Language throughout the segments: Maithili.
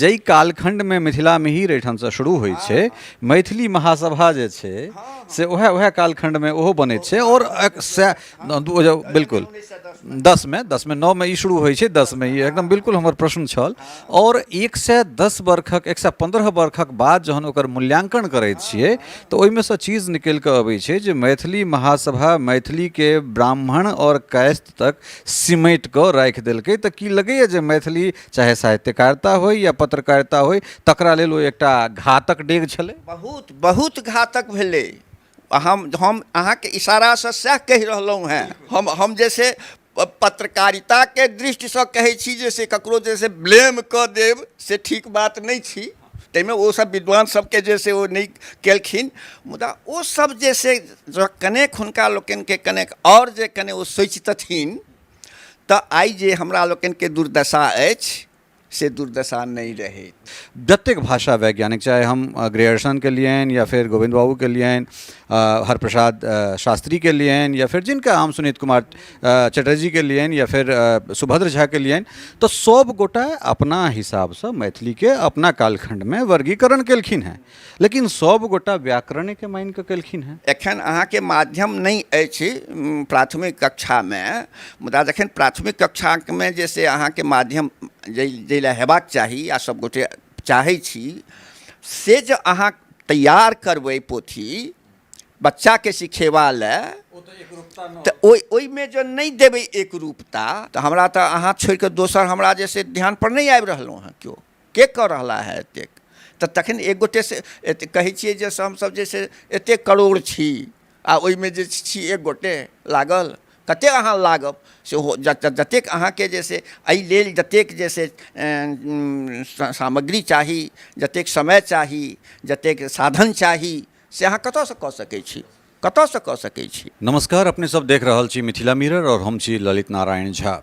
जाहि कालखण्डमे मिथिला मिहिर एहिठामसँ शुरू होइ छै, मैथिली महासभा जे छै से उएह उएह कालखण्डमे ओहो बनैत छै। आओर बिल्कुल 10मे 9मे ई शुरू होइ छै, 10मे ई एकदम बिल्कुल हमर प्रश्न छल। आओर 110 बरखक, 115 बरखक बाद जहन ओकर मूल्यांकन करैत छियै तऽ ओहिमे सँ चीज निकलि कऽ अबै छै जे मैथिली महासभा मैथिलीके ब्राह्मण आओर कायस्थ तक सिमटि कऽ राखि देलकै। तऽ की लगैए जे मैथिली चाहे साहित्यकारिता होइ या पत्रकारिता होइ, तकरा लेल ओ एकटा घातक डेग छलै? बहुत बहुत घातक भेलै। हम अहाँके इशारासँ सएह कहि रहलहुँ हेँ। हम जे से पत्रकारिताके दृष्टिसँ कहै छी जे से ककरो जे से ब्लेम कऽ देब से ठीक बात नहि छी। ताहिमे ओसभ विद्वान सबके जे से ओ नहि केलखिन, मुदा ओसभ जे से जँ कनेक हुनका लोकनिके कनेक आओर जे कने ओ सोचितथिन तऽ आइ जे हमरा लोकनिके दुर्दशा अछि से दुर्दशा नहि रहैत। जतेक भाषा वैज्ञानिक, चाहे हम ग्रियर्सनके लियनि या फेर गोविन्द बाबूके लियनि, हरप्रसाद शास्त्रीके लियनि या फेर जिनका हम सुनीत कुमार चटर्जीके लियनि या फेर सुभद्र झाके लियनि, तऽ सब गोटा अपना हिसाबसँ मैथिलीके अपना कालखण्डमे वर्गीकरण केलखिन हेँ, लेकिन सब गोटा व्याकरणेके मानिकऽ केलखिन हेँ। एखन अहाँके माध्यम नहि अछि प्राथमिक कक्षामे, मुदा जखन प्राथमिक कक्षामे जे से अहाँके माध्यम जाहि लए हेबाक चाही आ सब गोटे चाहै छी, से जे अहाँ तैयार करबै पोथी बच्चाके सिखेबा लए, तऽ ओहिमे जँ नहि देबै एकरूपता तऽ हमरा तऽ अहाँ छोड़िकऽ दोसर हमरा जे से ध्यानपर नहि आबि रहलहुँ हेँ केओ के कऽ रहला है एतेक। तऽ तखन एक गोटेसँ एतेक कहै छियै जे हमसभ जे से एतेक करोड़ छी आ ओहिमे जे छी एक गोटे लागल, कतेक अहाँ लागब सेहो जतेक अहाँके जे से एहि लेल जतेक जे से सामग्री चाही, जतेक समय चाही, जतेक साधन चाही, से अहाँ कतऽसँ कऽ सकै छी, कतऽसँ कऽ सकै छी। नमस्कार, अपने सब देख रहल छी मिथिला मिरर और हम छी ललित नारायण झा।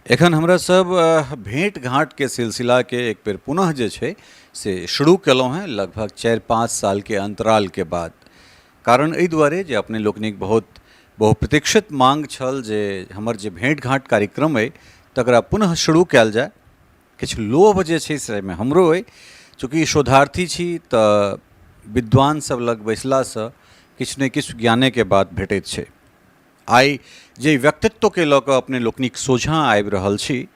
एखन हमरा सब भेंट घाँट के सिलसिला के एक बेर पुनः जे छै से शुरू केलहुँ हेँ लगभग 4-5 साल के अंतराल के बाद। कारण एहि दुआरे जे अपने लोकनिक बहुत बहुप्रतीक्षित मांग छल जे हमर जे भेंट घाँट कार्यक्रम अइ तकरा पुनः शुरू कयल जाय। किछु लोभ जे छै से एहिमे हमरो अइ, चूँकि शोधार्थी छी तऽ विद्वान सब लग बैसलासँ किछु ने किछु ज्ञानेके बात भेटैत छै। आइ जे व्यक्तित्वके लऽ कऽ अपने लोकनिक सोझाँ आबि रहल छी,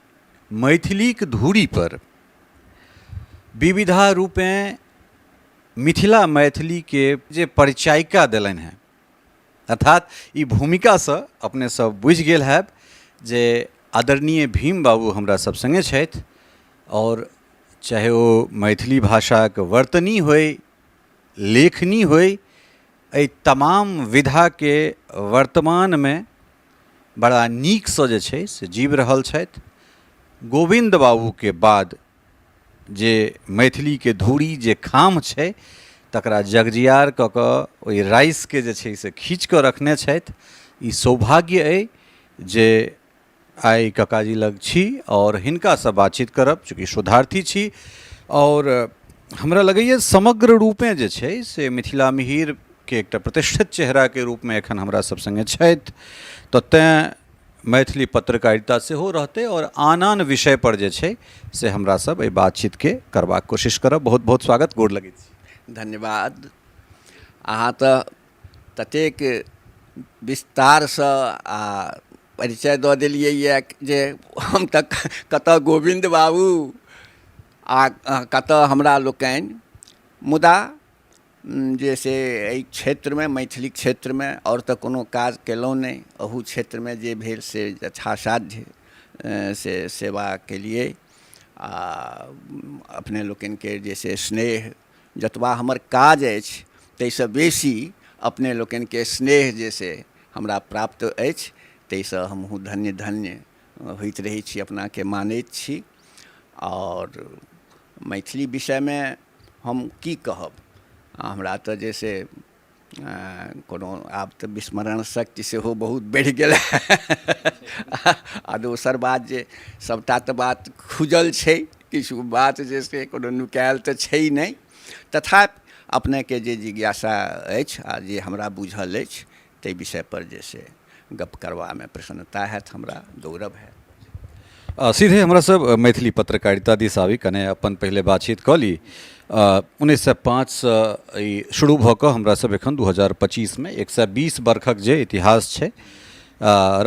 मैथिलीक धूरीपर विविधा रूपेँ मिथिला मैथिलीके जे परिचायिका देलनि हेँ, अर्थात ई भूमिकासँ अपने सब बुझि गेल हैब जे आदरणीय भीम बाबू हमरा सब सङ्गे छथि। आओर चाहे ओ मैथिली भाषाक वर्तनी होइ, लेखनी होइ, एहि तमाम विधाके वर्तमानमे बड़ा नीकसँ जे छै से जीवि रहल छथि। गोविन्द बाबूके बाद जे मैथिलीके धूरी जे खाम्ह छै तकरा जगजियार कऽ कऽ ओहि राइसके जे छै से खींच कऽ रखने छथि। ई सौभाग्य अइ जे आइ ककाजी लग छी आओर हिनकासँ बातचीत करब, चूँकि शोधार्थी छी आओर हमरा लगैए समग्र रूपेँ जे छै से मिथिला मिहिरके एकटा प्रतिष्ठित चेहराके रूपमे एखन हमरा सब सङ्गे छथि, तऽ तेँ मैथिली पत्रकारिता सेहो रहतै आओर आन आन विषयपर जे छै से हमरा सब एहि बातचीतके करबाक कोशिश करब। बहुत बहुत स्वागत, गोर लगै छी। धन्यवाद। अहाँ तऽ ततेक विस्तारसँ आ परिचय दऽ देलियै जे हम तऽ कतऽ गोविन्द बाबू आ कतऽ हमरा लोकनि, मुदा जे से एहि क्षेत्रमे मैथिली क्षेत्रमे आओर तऽ कोनो काज केलहुँ नहि, अहू क्षेत्रमे जे भेल से यथासाध्य से सेवा केलियै आ अपने लोकनिके जे से स्नेह जतबा हमर काज अछि ताहिसँ बेसी अपने लोकनिके स्नेह जे से हमरा प्राप्त अछि, ताहिसँ हमहूँ धन्य धन्य होइत रहै छी, अपनाके मानैत छी। आओर मैथिली विषयमे हम की कहब, हमरा तऽ जे से कोनो आब तऽ विस्मरण शक्ति सेहो बहुत बढ़ि गेल आ दोसर बात जे सभटा तऽ बात खुजल छै, किछु बात जे से कोनो नुकायल तऽ छै नहि। तथापि अपनेके जे जिज्ञासा अछि आ जे हमरा बुझल अछि ताहि विषयपर जे से गप्प करबामे प्रसन्नता हैत, हमरा गौरव हैत। सीधे हमरा सब मैथिली पत्रकारिता दिस आबी, कने अपन पहिले बातचीत कऽ ली। 1905सँ ई शुरू भऽ कऽ हमरा सब एखन 2025मे 120 बरखक जे इतिहास छै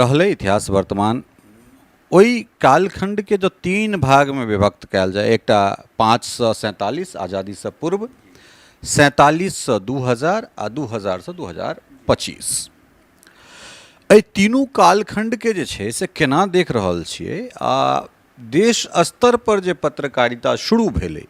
रहलै इतिहास वर्तमान, ओहि कालखण्डके जँ तीन भागमे विभक्त कयल जाय, एकटा 5सँ 47 आजादीसँ पूर्व, 47सँ 2000 आ 2000सँ 2025, एहि तीनू कालखण्डके जे छै से केना देख रहल छियै आ देश स्तरपर जे पत्रकारिता शुरू भेलै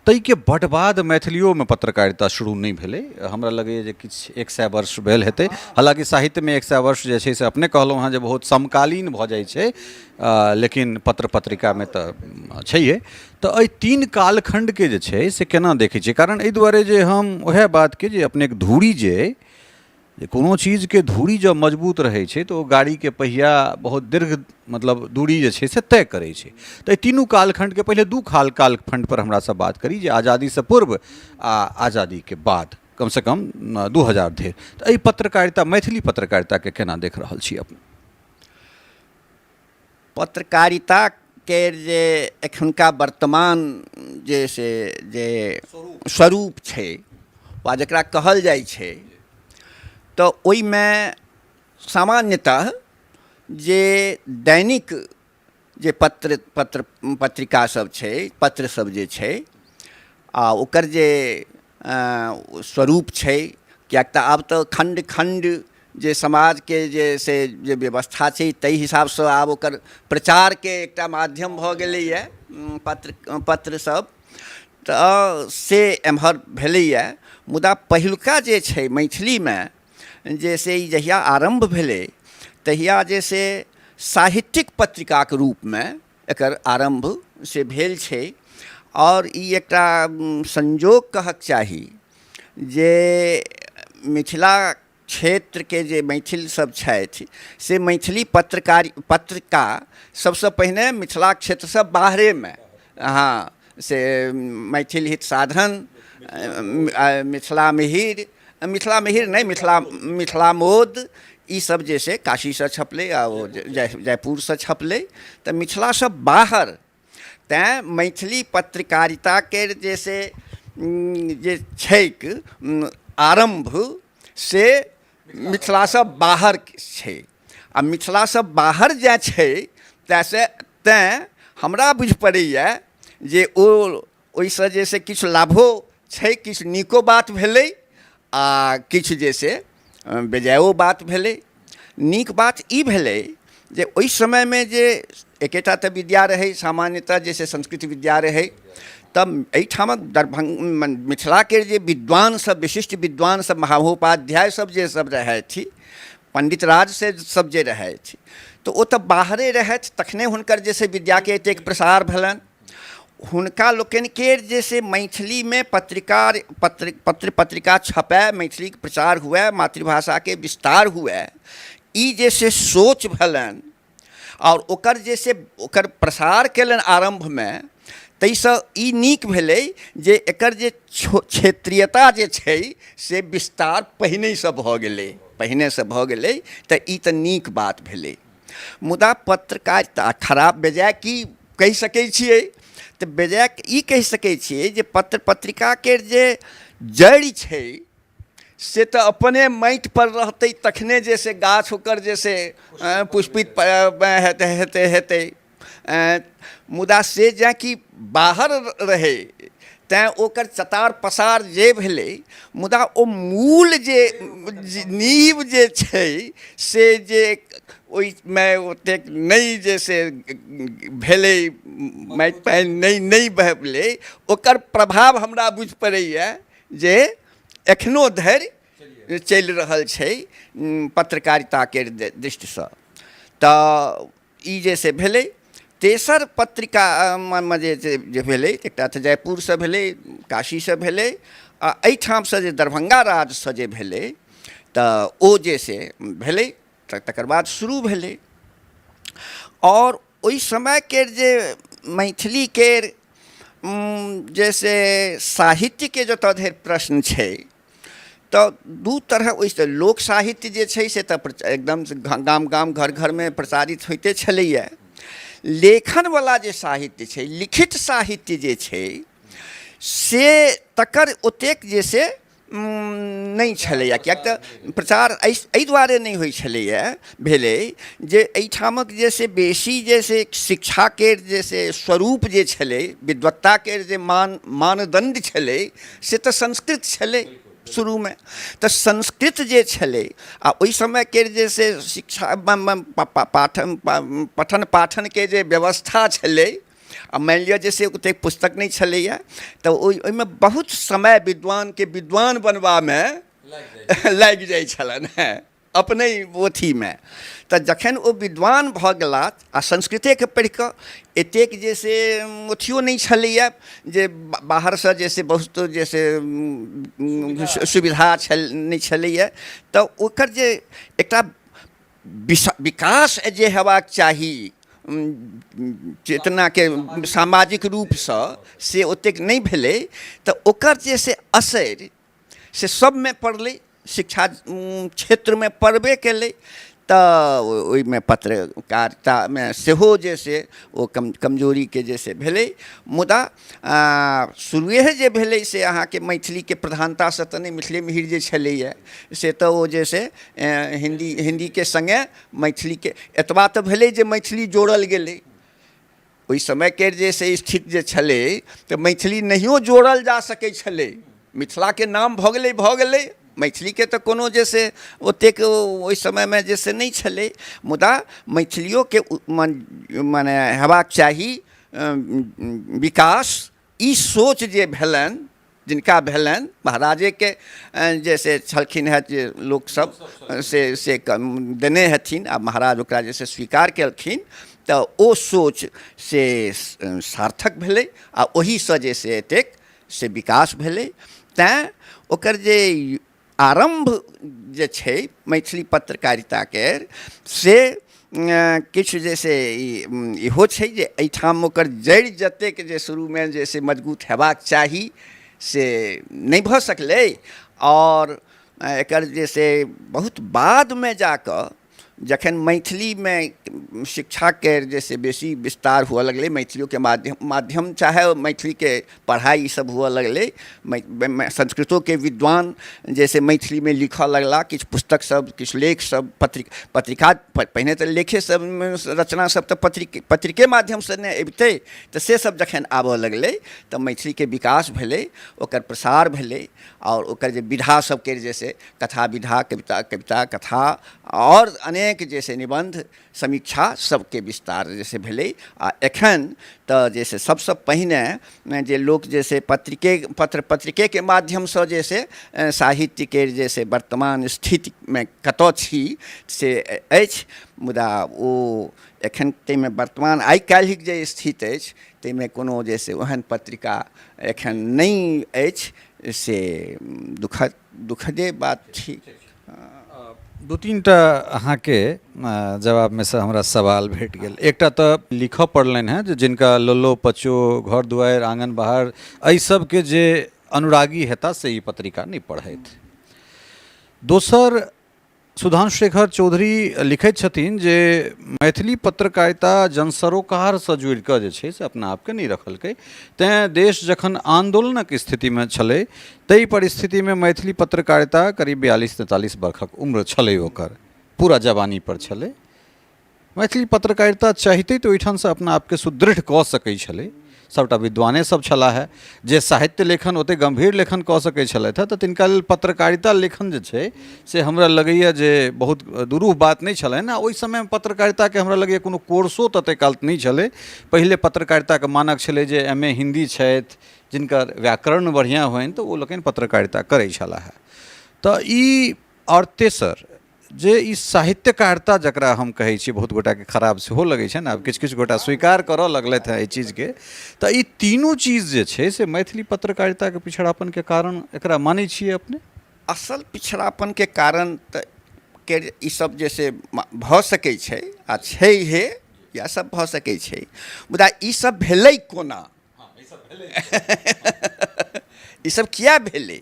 ताहिके बड्ड बाद मैथिलियोमे पत्रकारिता शुरू नहि भेलै। हमरा लगैए जे किछु 100 वर्ष भेल हेतै। हालाँकि साहित्यमे 100 वर्ष जे छै से अपने कहलहुँ हेँ जे बहुत समकालीन भऽ जाइ छै, लेकिन पत्र पत्रिकामे तऽ छैहे। तऽ एहि तीन कालखण्डके जे छै से केना देखै छियै? कारण एहि दुआरे जे हम उएह बातके जे अपनेके धूरी जे अइ, जे कोनो चीजके धूरी जँ मजबूत रहै छै तऽ ओ गाड़ीके पहिया बहुत दीर्घ मतलब दूरी जे छै से तय करै छै। तऽ एहि तीनू कालखण्डके पहिले दू कालखण्डपर हमरासँ बात करी, जे आजादीसँ पूर्व आ आजादीके बाद, कमसँ कम 2000 धरि। तऽ एहि पत्रकारिता, मैथिली पत्रकारिताके केना देख रहल छी अपने? पत्रकारिताके जे एखुनका वर्तमान जे से जे स्वरूप छै वा जकरा कहल जाइ छै, तऽ ओहिमे सामान्यतः जे दैनिक जे पत्र पत्र पत्रिका सब छै, पत्र सब जे छै आ ओकर जे स्वरूप छै, किएक तऽ आब तऽ खण्ड खण्ड जे समाजके जे से जे व्यवस्था छै ताहि हिसाबसँ आब ओकर प्रचारके एकटा माध्यम भऽ गेलैए पत्र पत्र सब, तऽ से एम्हर भेलैए। मुदा पहिलुका जे छै मैथिलीमे जे से ई जहिया आरम्भ भेलै तहिया जे से साहित्यिक पत्रिकाके रूपमे एकर आरम्भ से भेल छै। आओर ई एकटा संयोग कहक चाही जे मिथिला क्षेत्रके जे मैथिल सब छथि से मैथिली पत्रकारी पत्रिका सबसँ पहिने मिथिला क्षेत्रसँ बाहरेमे, हँ, से मैथिल हित साधन, मिथिला मिहिर, मिथिला मिहिर नहि, मिथिला मिथिला मोद, ईसब जे से काशीसँ छपलै आ ओ जयपुरसँ छपलै। तऽ मिथिलासँ बाहर तैँ मैथिली पत्रकारिताके जे से जे छैक आरम्भ से मिथिलासँ बाहर छै। आ मिथिलासँ बाहर जे छै तैसँ तैँ हमरा बुझि पड़ैए जे ओ ओहिसँ जे से किछु लाभो छै, किछु नीको बात भेलै आ किछु जे से बेजायो बात भेलै। नीक बात ई भेलै जे ओहि समयमे जे एकेटा तऽ विद्या रहै सामान्यतः, जे से संस्कृत विद्या रहै, तऽ एहिठामक दरभंग मिथिलाके जे विद्वान सब, विशिष्ट विद्वान सब, महामहोपाध्याय सब जे सब रहथि, पंडित राज से सब जे रहथि, तऽ ओ तऽ बाहरे रहथि, तखने हुनकर जे से विद्याके एतेक प्रसार भेलनि। हुनका लोकनिके जे से मैथिलीमे पत्रिका पत्र पत्र पत्रिका छपय, मैथिलीके प्रचार हुए, मातृभाषाके विस्तार हुए, ई जे से सोच भेलनि आओर ओकर जे से ओकर प्रसार कयलनि आरम्भमे, ताहिसँ ई नीक भेलै जे एकर जे क्षेत्रीयता जे छै से विस्तार पहिनहिसँ भऽ गेलै, पहिनेसँ भऽ गेलै, तऽ ई तऽ नीक बात भेलै। मुदा पत्रकारिता खराब बेजाय की कहि सकै छियै? तऽ बेजाय ई कहि सकै छियै जे पत्र पत्रिकाके जे जड़ि छै से तऽ अपने माटिपर रहतै तखने जे से गाछ ओकर जे से पुष्पित हेतै हेतै हेतै। मुदा से जेँ कि बाहर रहै तैँ ओकर चतार पसार जे भेलै, मुदा ओ मूल जे नींव जे छै से जे ओहिमे ओतेक नहि जे से भेलै, माटि पानि नहि नहि भेलै, ओकर प्रभाव हमरा बुझि पड़ैए जे एखनो धरि चलि रहल छै पत्रकारिताके दृष्टिसँ। तऽ ई जे से भेलै। तेसर पत्रिकामे जे जे भेलै, एकटा तऽ जयपुरसँ भेलै, काशीसँ भेलै आ एहिठामसँ जे दरभंगा राजसँ जे भेलै, तऽ ओ जे से भेलै, तऽ तकर बाद शुरू भेलै। आओर ओहि समयके जे मैथिलीके जे से साहित्यके जतऽ धरि प्रश्न छै तऽ दू तरह ओहिसँ लोक साहित्य जे छै से तऽ एकदम गाम गाम घर घरमे प्रसारित होइते छलैए। लेखनवला जे साहित्य छै, लिखित साहित्य जे छै से तकर ओतेक जे से नहि छलैए, किएक तऽ प्रचार एहि एहि दुआरे नहि होइ छलैए भेलै जे एहिठामक जे से बेसी जे से शिक्षाके जे से स्वरूप जे छलै, विद्वत्ताके जे मानदण्ड छलै से तऽ संस्कृत छलै शुरूमे। तऽ संस्कृत जे छलै आ ओहि समयके जे से शिक्षा पाठन पठन पाठनके जे व्यवस्था छलै, आ मानि लिअ जे से ओतेक पुस्तक नहि छलैए, तऽ ओहिमे बहुत समय विद्वानके विद्वान बनबामे लागि जाइ छलनि हेँ अपने अथीमे। तऽ जखन ओ विद्वान भऽ गेला आ संस्कृतेके पढ़ि कऽ एतेक जे से अथियो नहि छलैए जे बाहरसँ जे से बहुत जे से सुविधा छल नहि छलैए, तऽ ओकर जे एकटा विकास जे हेबाक चाही चेतनाके सामाजिक रूपसँ से ओतेक नहि भेलै। तऽ ओकर जे से असरि से सबमे पड़लै, शिक्षा क्षेत्रमे पड़बे केलै। तऽ ओहिमे पत्रकारितामे सेहो जे से ओ कमजोरीके जे से भेलै। मुदा शुरुए जे भेलै से अहाँके मैथिलीके प्रधानतासँ तऽ नहि, मिथिले मिहिर जे छलैए से तऽ ओ जे से हिन्दीके सङ्गे मैथिलीके एतबा तऽ भेलै जे मैथिली जोड़ल गेलै। ओहि समयके जे से स्थिति जे छलै तऽ मैथिली नहियो जोड़ल जा सकै छलै, मिथिलाके नाम भऽ गेलै भऽ गेलै, मैथिलीके तऽ कोनो जे से ओतेक ओहि समयमे जे से नहि छलै। मुदा मैथिलियोके मने हेबाक चाही विकास, ई सोच जे भेलनि जिनका भेलनि महाराजेके जे से छलखिन हेँ जे लोकसभ से से देने हेथिन आ महाराज ओकरा जे से स्वीकार केलखिन, तऽ ओ सोच से सार्थक भेलै आ ओहीसँ जे से एतेक से विकास भेलै। तैँ ओकर जे आरम्भ जे छै मैथिली पत्रकारिताके से किछु जे से इहो छै जे एहिठाम ओकर जड़ि जतेक जे शुरूमे जे से मजबूत हेबाक चाही से नहि भऽ सकलै। आओर एकर जे से बहुत बादमे जाकऽ जखन मैथिलीमे शिक्षाके जे से बेसी विस्तार हुअ लगलै, मैथिलियोके माध्यम चाहे मैथिलीके पढ़ाइ ईसब हुअ लगलै, संस्कृतोके विद्वान जे से मैथिलीमे लिखऽ लगला, किछु पुस्तक सब किछु लेख सब पत्रिका पहिने तऽ लेखे सब रचना सब तऽ पत्रिके माध्यमसँ ने अबितै, तऽ से सब जखन आबऽ लगलै तऽ मैथिलीके विकास भेलै, ओकर प्रसार भेलै आओर ओकर जे विधा सबके जे से कथा विधा, कविता, कविता कथा आओर अनेक जे से निबन्ध समीक्षा सबके विस्तार जे से भेलै। आ एखन तऽ जे से सबसँ पहिने जे लोक जे से पत्रिके पत्र पत्रिकेके माध्यमसँ जे से साहित्यके जे से वर्तमान स्थितिमे कतऽ छी से अछि, मुदा ओ एखन ताहिमे वर्तमान आइ काल्हिक जे स्थिति अछि ताहिमे कोनो जे से ओहन पत्रिका एखन नहि अछि, से दुखद दुखदे बात छी। दू तीन टा अहाँके जवाबमे से हमरा सवाल भेट गेल। एकटा तऽ लिखऽ पड़लनि हेँ जे जिनका लल्लो पचो घर दुआरि आङ्गन बाहर एहि सबके जे अनुरागी हेता से ई पत्रिका नहि पढ़थि। दोसर सुधांशु शेखर चौधरी लिखैत छथिन जे मैथिली पत्रकारिता जनसरोकारसँ जुड़ि कऽ जे छै से अपना आपके नहि रखलकै, तैँ देश जखन आन्दोलनक स्थितिमे छलै ताहि परिस्थितिमे मैथिली पत्रकारिता करीब 42-43 बरखक उम्र छलै, ओकर पूरा जवानीपर छलै। मैथिली पत्रकारिता चाहिते तऽ ओहिठामसँ अपना आपके सुदृढ़ कऽ सकै छलै। सभटा विद्वाने सब छलाह हे जे साहित्य लेखन ओतेक गम्भीर लेखन कऽ सकै छलथि हेँ, तऽ तिनका लेल पत्रकारिता लेखन जे छै से हमरा लगैए जे बहुत दुरूह बात नहि छलनि। आ ओहि समयमे पत्रकारिताके हमरा लगैए कोनो कोर्सो ततेक काल नहि छलै। पहिले पत्रकारिताके मानक छलै जे एम ए हिन्दी छथि जिनकर व्याकरण बढ़िआँ होइन तऽ ओ लोकनि पत्रकारिता करै छलाह। तऽ ई आओर तेसर जे ई साहित्यकारिता जकरा हम कहै छी, बहुत गोटाके खराब सेहो लगै छनि, आब किछु किछु गोटा स्वीकार करऽ लगलथि हेँ एहि चीजके। तऽ ई तीनू चीज जे छै से मैथिली पत्रकारिताके पिछड़ापनके कारण एकरा मानै छियै अपने? असल पिछड़ापनके कारण तऽ के ई सब जे से भऽ सकै छै आ छैहे, इएह सब भऽ सकै छै, मुदा ई सब भेलै कोना, ई सब किया भेलै?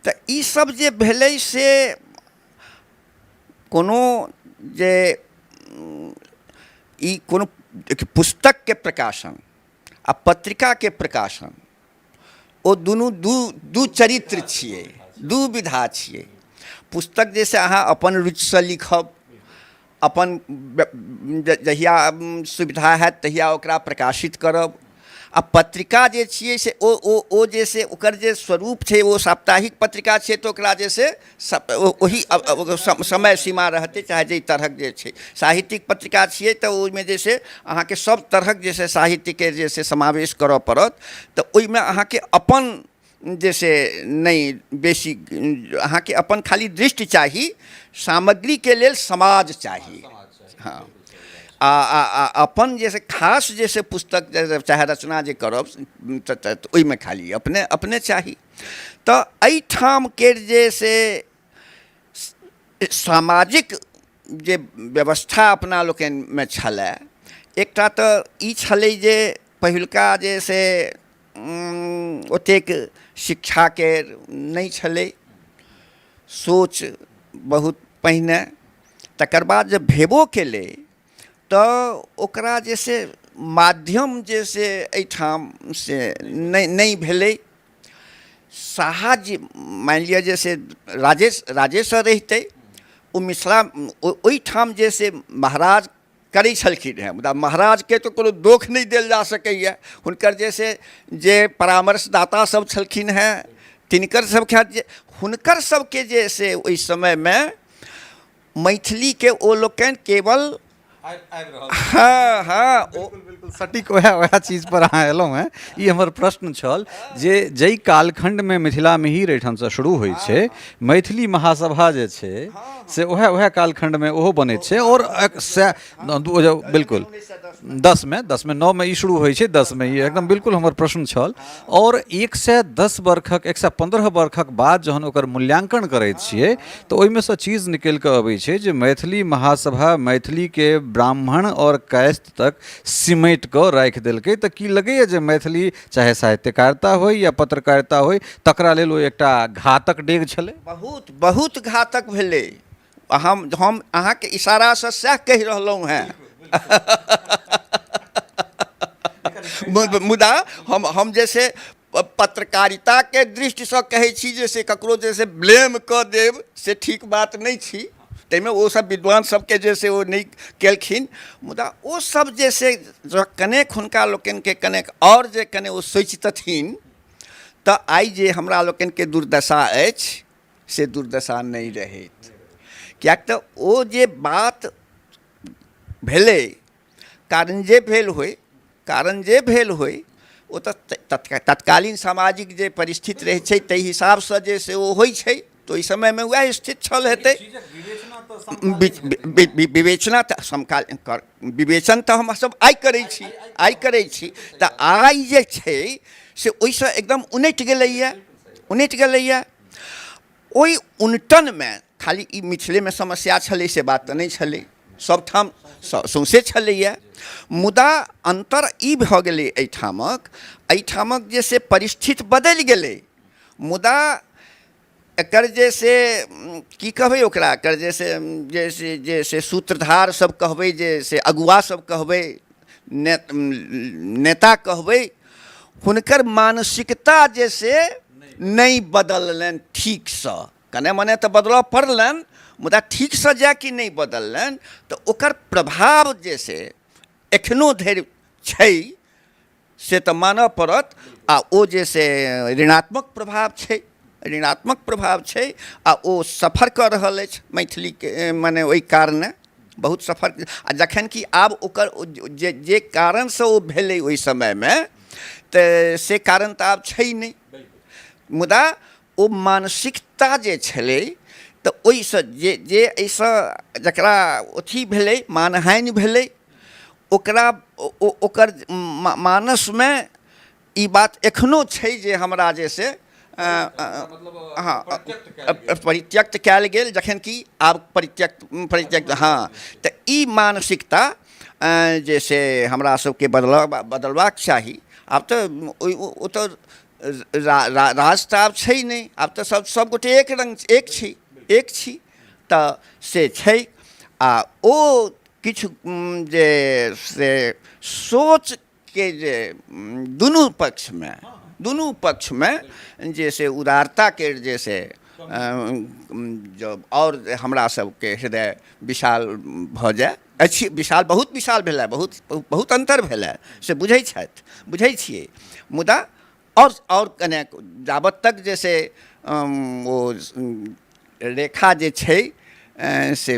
तऽ ईसब जे भेलै से कोनो जे ई कोनो देखियौ पुस्तकके प्रकाशन आ पत्रिकाके प्रकाशन ओ दुनू दू दू चरित्र छियै, दू विधा छियै। पुस्तक जे से अहाँ अपन रुचिसँ लिखब, अपन जहिया सुविधा हैत तहिया ओकरा प्रकाशित करब। आ पत्रिका जे छियै से ओ ओ ओ जे से ओकर जे स्वरूप छै, ओ साप्ताहिक पत्रिका छियै, तऽ ओकरा जे से ओही समय सीमा रहतै, चाहे जाहि तरहक जे छै। साहित्यिक पत्रिका छियै तऽ ओहिमे जे से अहाँके सब तरहक जे से साहित्यके जे से समावेश करऽ पड़त, तऽ ओहिमे अहाँके अपन जे से नहि बेसी, अहाँके अपन खाली दृष्टि चाही, सामग्रीके लेल समाज चाही। हँ, आ आ अपन जे से खास जे से पुस्तक चाहे रचना जे करब तऽ ओहिमे खाली अपने अपने चाही। तऽ एहिठामके जे से सामाजिक जे व्यवस्था अपना लोकनिमे छलए, एकटा तऽ ई छलै जे पहिलुका जे से ओतेक शिक्षाके नहि छलै सोच बहुत पहिने। तकर बाद जे भेबो केलै तऽ ओकरा जे से माध्यम जे से एहिठाम से नहि नहि भेलै। साहज मानि लिअ जे से राजेश राजेसँ रहितै ओ मिथिला, ओहिठाम जे से महाराज करै छलखिन हेँ, मुदा महाराजके तऽ कोनो दोख नहि देल जा सकैए। हुनकर जे से जे परामर्शदाता सब छलखिन हेँ तिनकर सबके जे हुनकर सबके जे से ओहि समयमे मैथिलीके ओ लोकनि केवल हँ हँ ओ बिल्कुल सटीक वएह वएह चीज पर अहाँ एलहुँ हेँ। ई हमर प्रश्न छल जे जाहि कालखण्डमे मिथिला मिहिर एहिठामसँ शुरू होइ छै, मैथिली महासभा जे छै से उएह उएह कालखण्डमे ओहो बनैत छै। आओर बिल्कुल 10मे 10मे 9मे ई शुरू होइ छै, 10मे ई एकदम बिल्कुल हमर प्रश्न छल। आओर 110 बरखक 115 बरखक बाद जहन ओकर मूल्यांकन करै छियै तऽ ओहिमे सँ चीज निकलि कऽ अबै छै जे मैथिली महासभा मैथिलीके ब्राह्मण आओर कायस्थ तक सिमटि कऽ राखि देलकै। तऽ की लगैए जे मैथिली चाहे साहित्यकारिता होइ या पत्रकारिता होइ तकरा लेल ओ एकटा घातक डेग छलै? बहुत बहुत घातक भेलै। हम अहाँके इशारासँ सएह कहि रहलहुँ हेँ, मुदा हम जे से पत्रकारिताके दृष्टिसँ कहै छी जे से ककरो जे से ब्लेम कऽ देब से ठीक बात नहि छी। ताहिमे ओ सब विद्वान सबके जे से ओ नहि केलखिन, मुदा ओ सब जे से जँ कनेक हुनका लोकनिके कनेक आओर जे कने ओ सोचितथिन तऽ आइ जे हमरा लोकनिके दुर्दशा अछि से दुर्दशा नहि रहैत। किएक तऽ ओ जे बात भेलै, कारण जे भेल होइ, कारण जे भेल होइ, ओ तऽ तत्कालीन सामाजिक जे परिस्थिति रहै छै ताहि हिसाबसँ जे से ओ होइ छै, तऽ ओहि समयमे वएह स्थिति छल हेतै। विवेचना तऽ समकालीन विवेचन तऽ हमसब आइ करै छी, आइ करै छी। तऽ आइ जे छै से ओहिसँ एकदम उनटि गेलैए, उनटि गेलैए। ओहि उनटनमे खाली ई मिथिलेमे समस्या छलै से बात तऽ नहि छलै, सबठाम सौँसे छलैए। मुदा अन्तर ई भऽ गेलै एहिठामक जे से परिस्थिति बदलि गेलै, मुदा एकर जे से की कहबै ओकरा, एकर जे से जे से जे से सूत्रधार सब कहबै, जे से अगुआ सब कहबै, नेता कहबै, हुनकर मानसिकता जे से नहि बदललनि ठीकसँ। कने मने तऽ बदलऽ पड़लनि, मुदा ठीकसँ जाए कि नहि बदललनि, तऽ ओकर प्रभाव जे से एखनो धरि छै से तऽ मानऽ पड़त। आ ओ जे से ऋणात्मक प्रभाव छै, ऋणात्मक प्रभाव छै, आ ओ सफर कऽ रहल अछि मैथिलीके, मने ओहि कारणे बहुत सफर। आ जखन कि आब ओकर जे जे कारणसँ ओ भेलै ओहि समयमे, तऽ से कारण तऽ आब छै नहि, मुदा ओ मानसिकता जे छलै तऽ ओहिसँ जे जे एहिसँ जकरा अथी भेलै, मानहानि भेलै, ओकरा ओकर मानसमे ई बात एखनो छै जे हमरा जे से हँ परित्यक्त कयल गेल, जखन कि आब परित्यक्त परित्यक्त हँ। तऽ ई मानसिकता जे से हमरा सबके बदलबाक चाही। आब तऽ ओहि ओ तऽ राज तऽ आब छै नहि, आब तऽ सब सभगोटे एक रङ्ग एक छी, एक छी, तऽ से छै। आ ओ किछु जे से सोचके जे दुनू पक्षमे, दुनू पक्षमे जे से उदारताके जे से जब आओर हमरा सबके हृदय विशाल भऽ जाय अछि, विशाल बहुत विशाल भेलै, बहुत बहुत अन्तर भेलै, से बुझै छथि, बुझै छियै। मुदा आओर कनेक जाबत तक जे से ओ रेखा जे छै से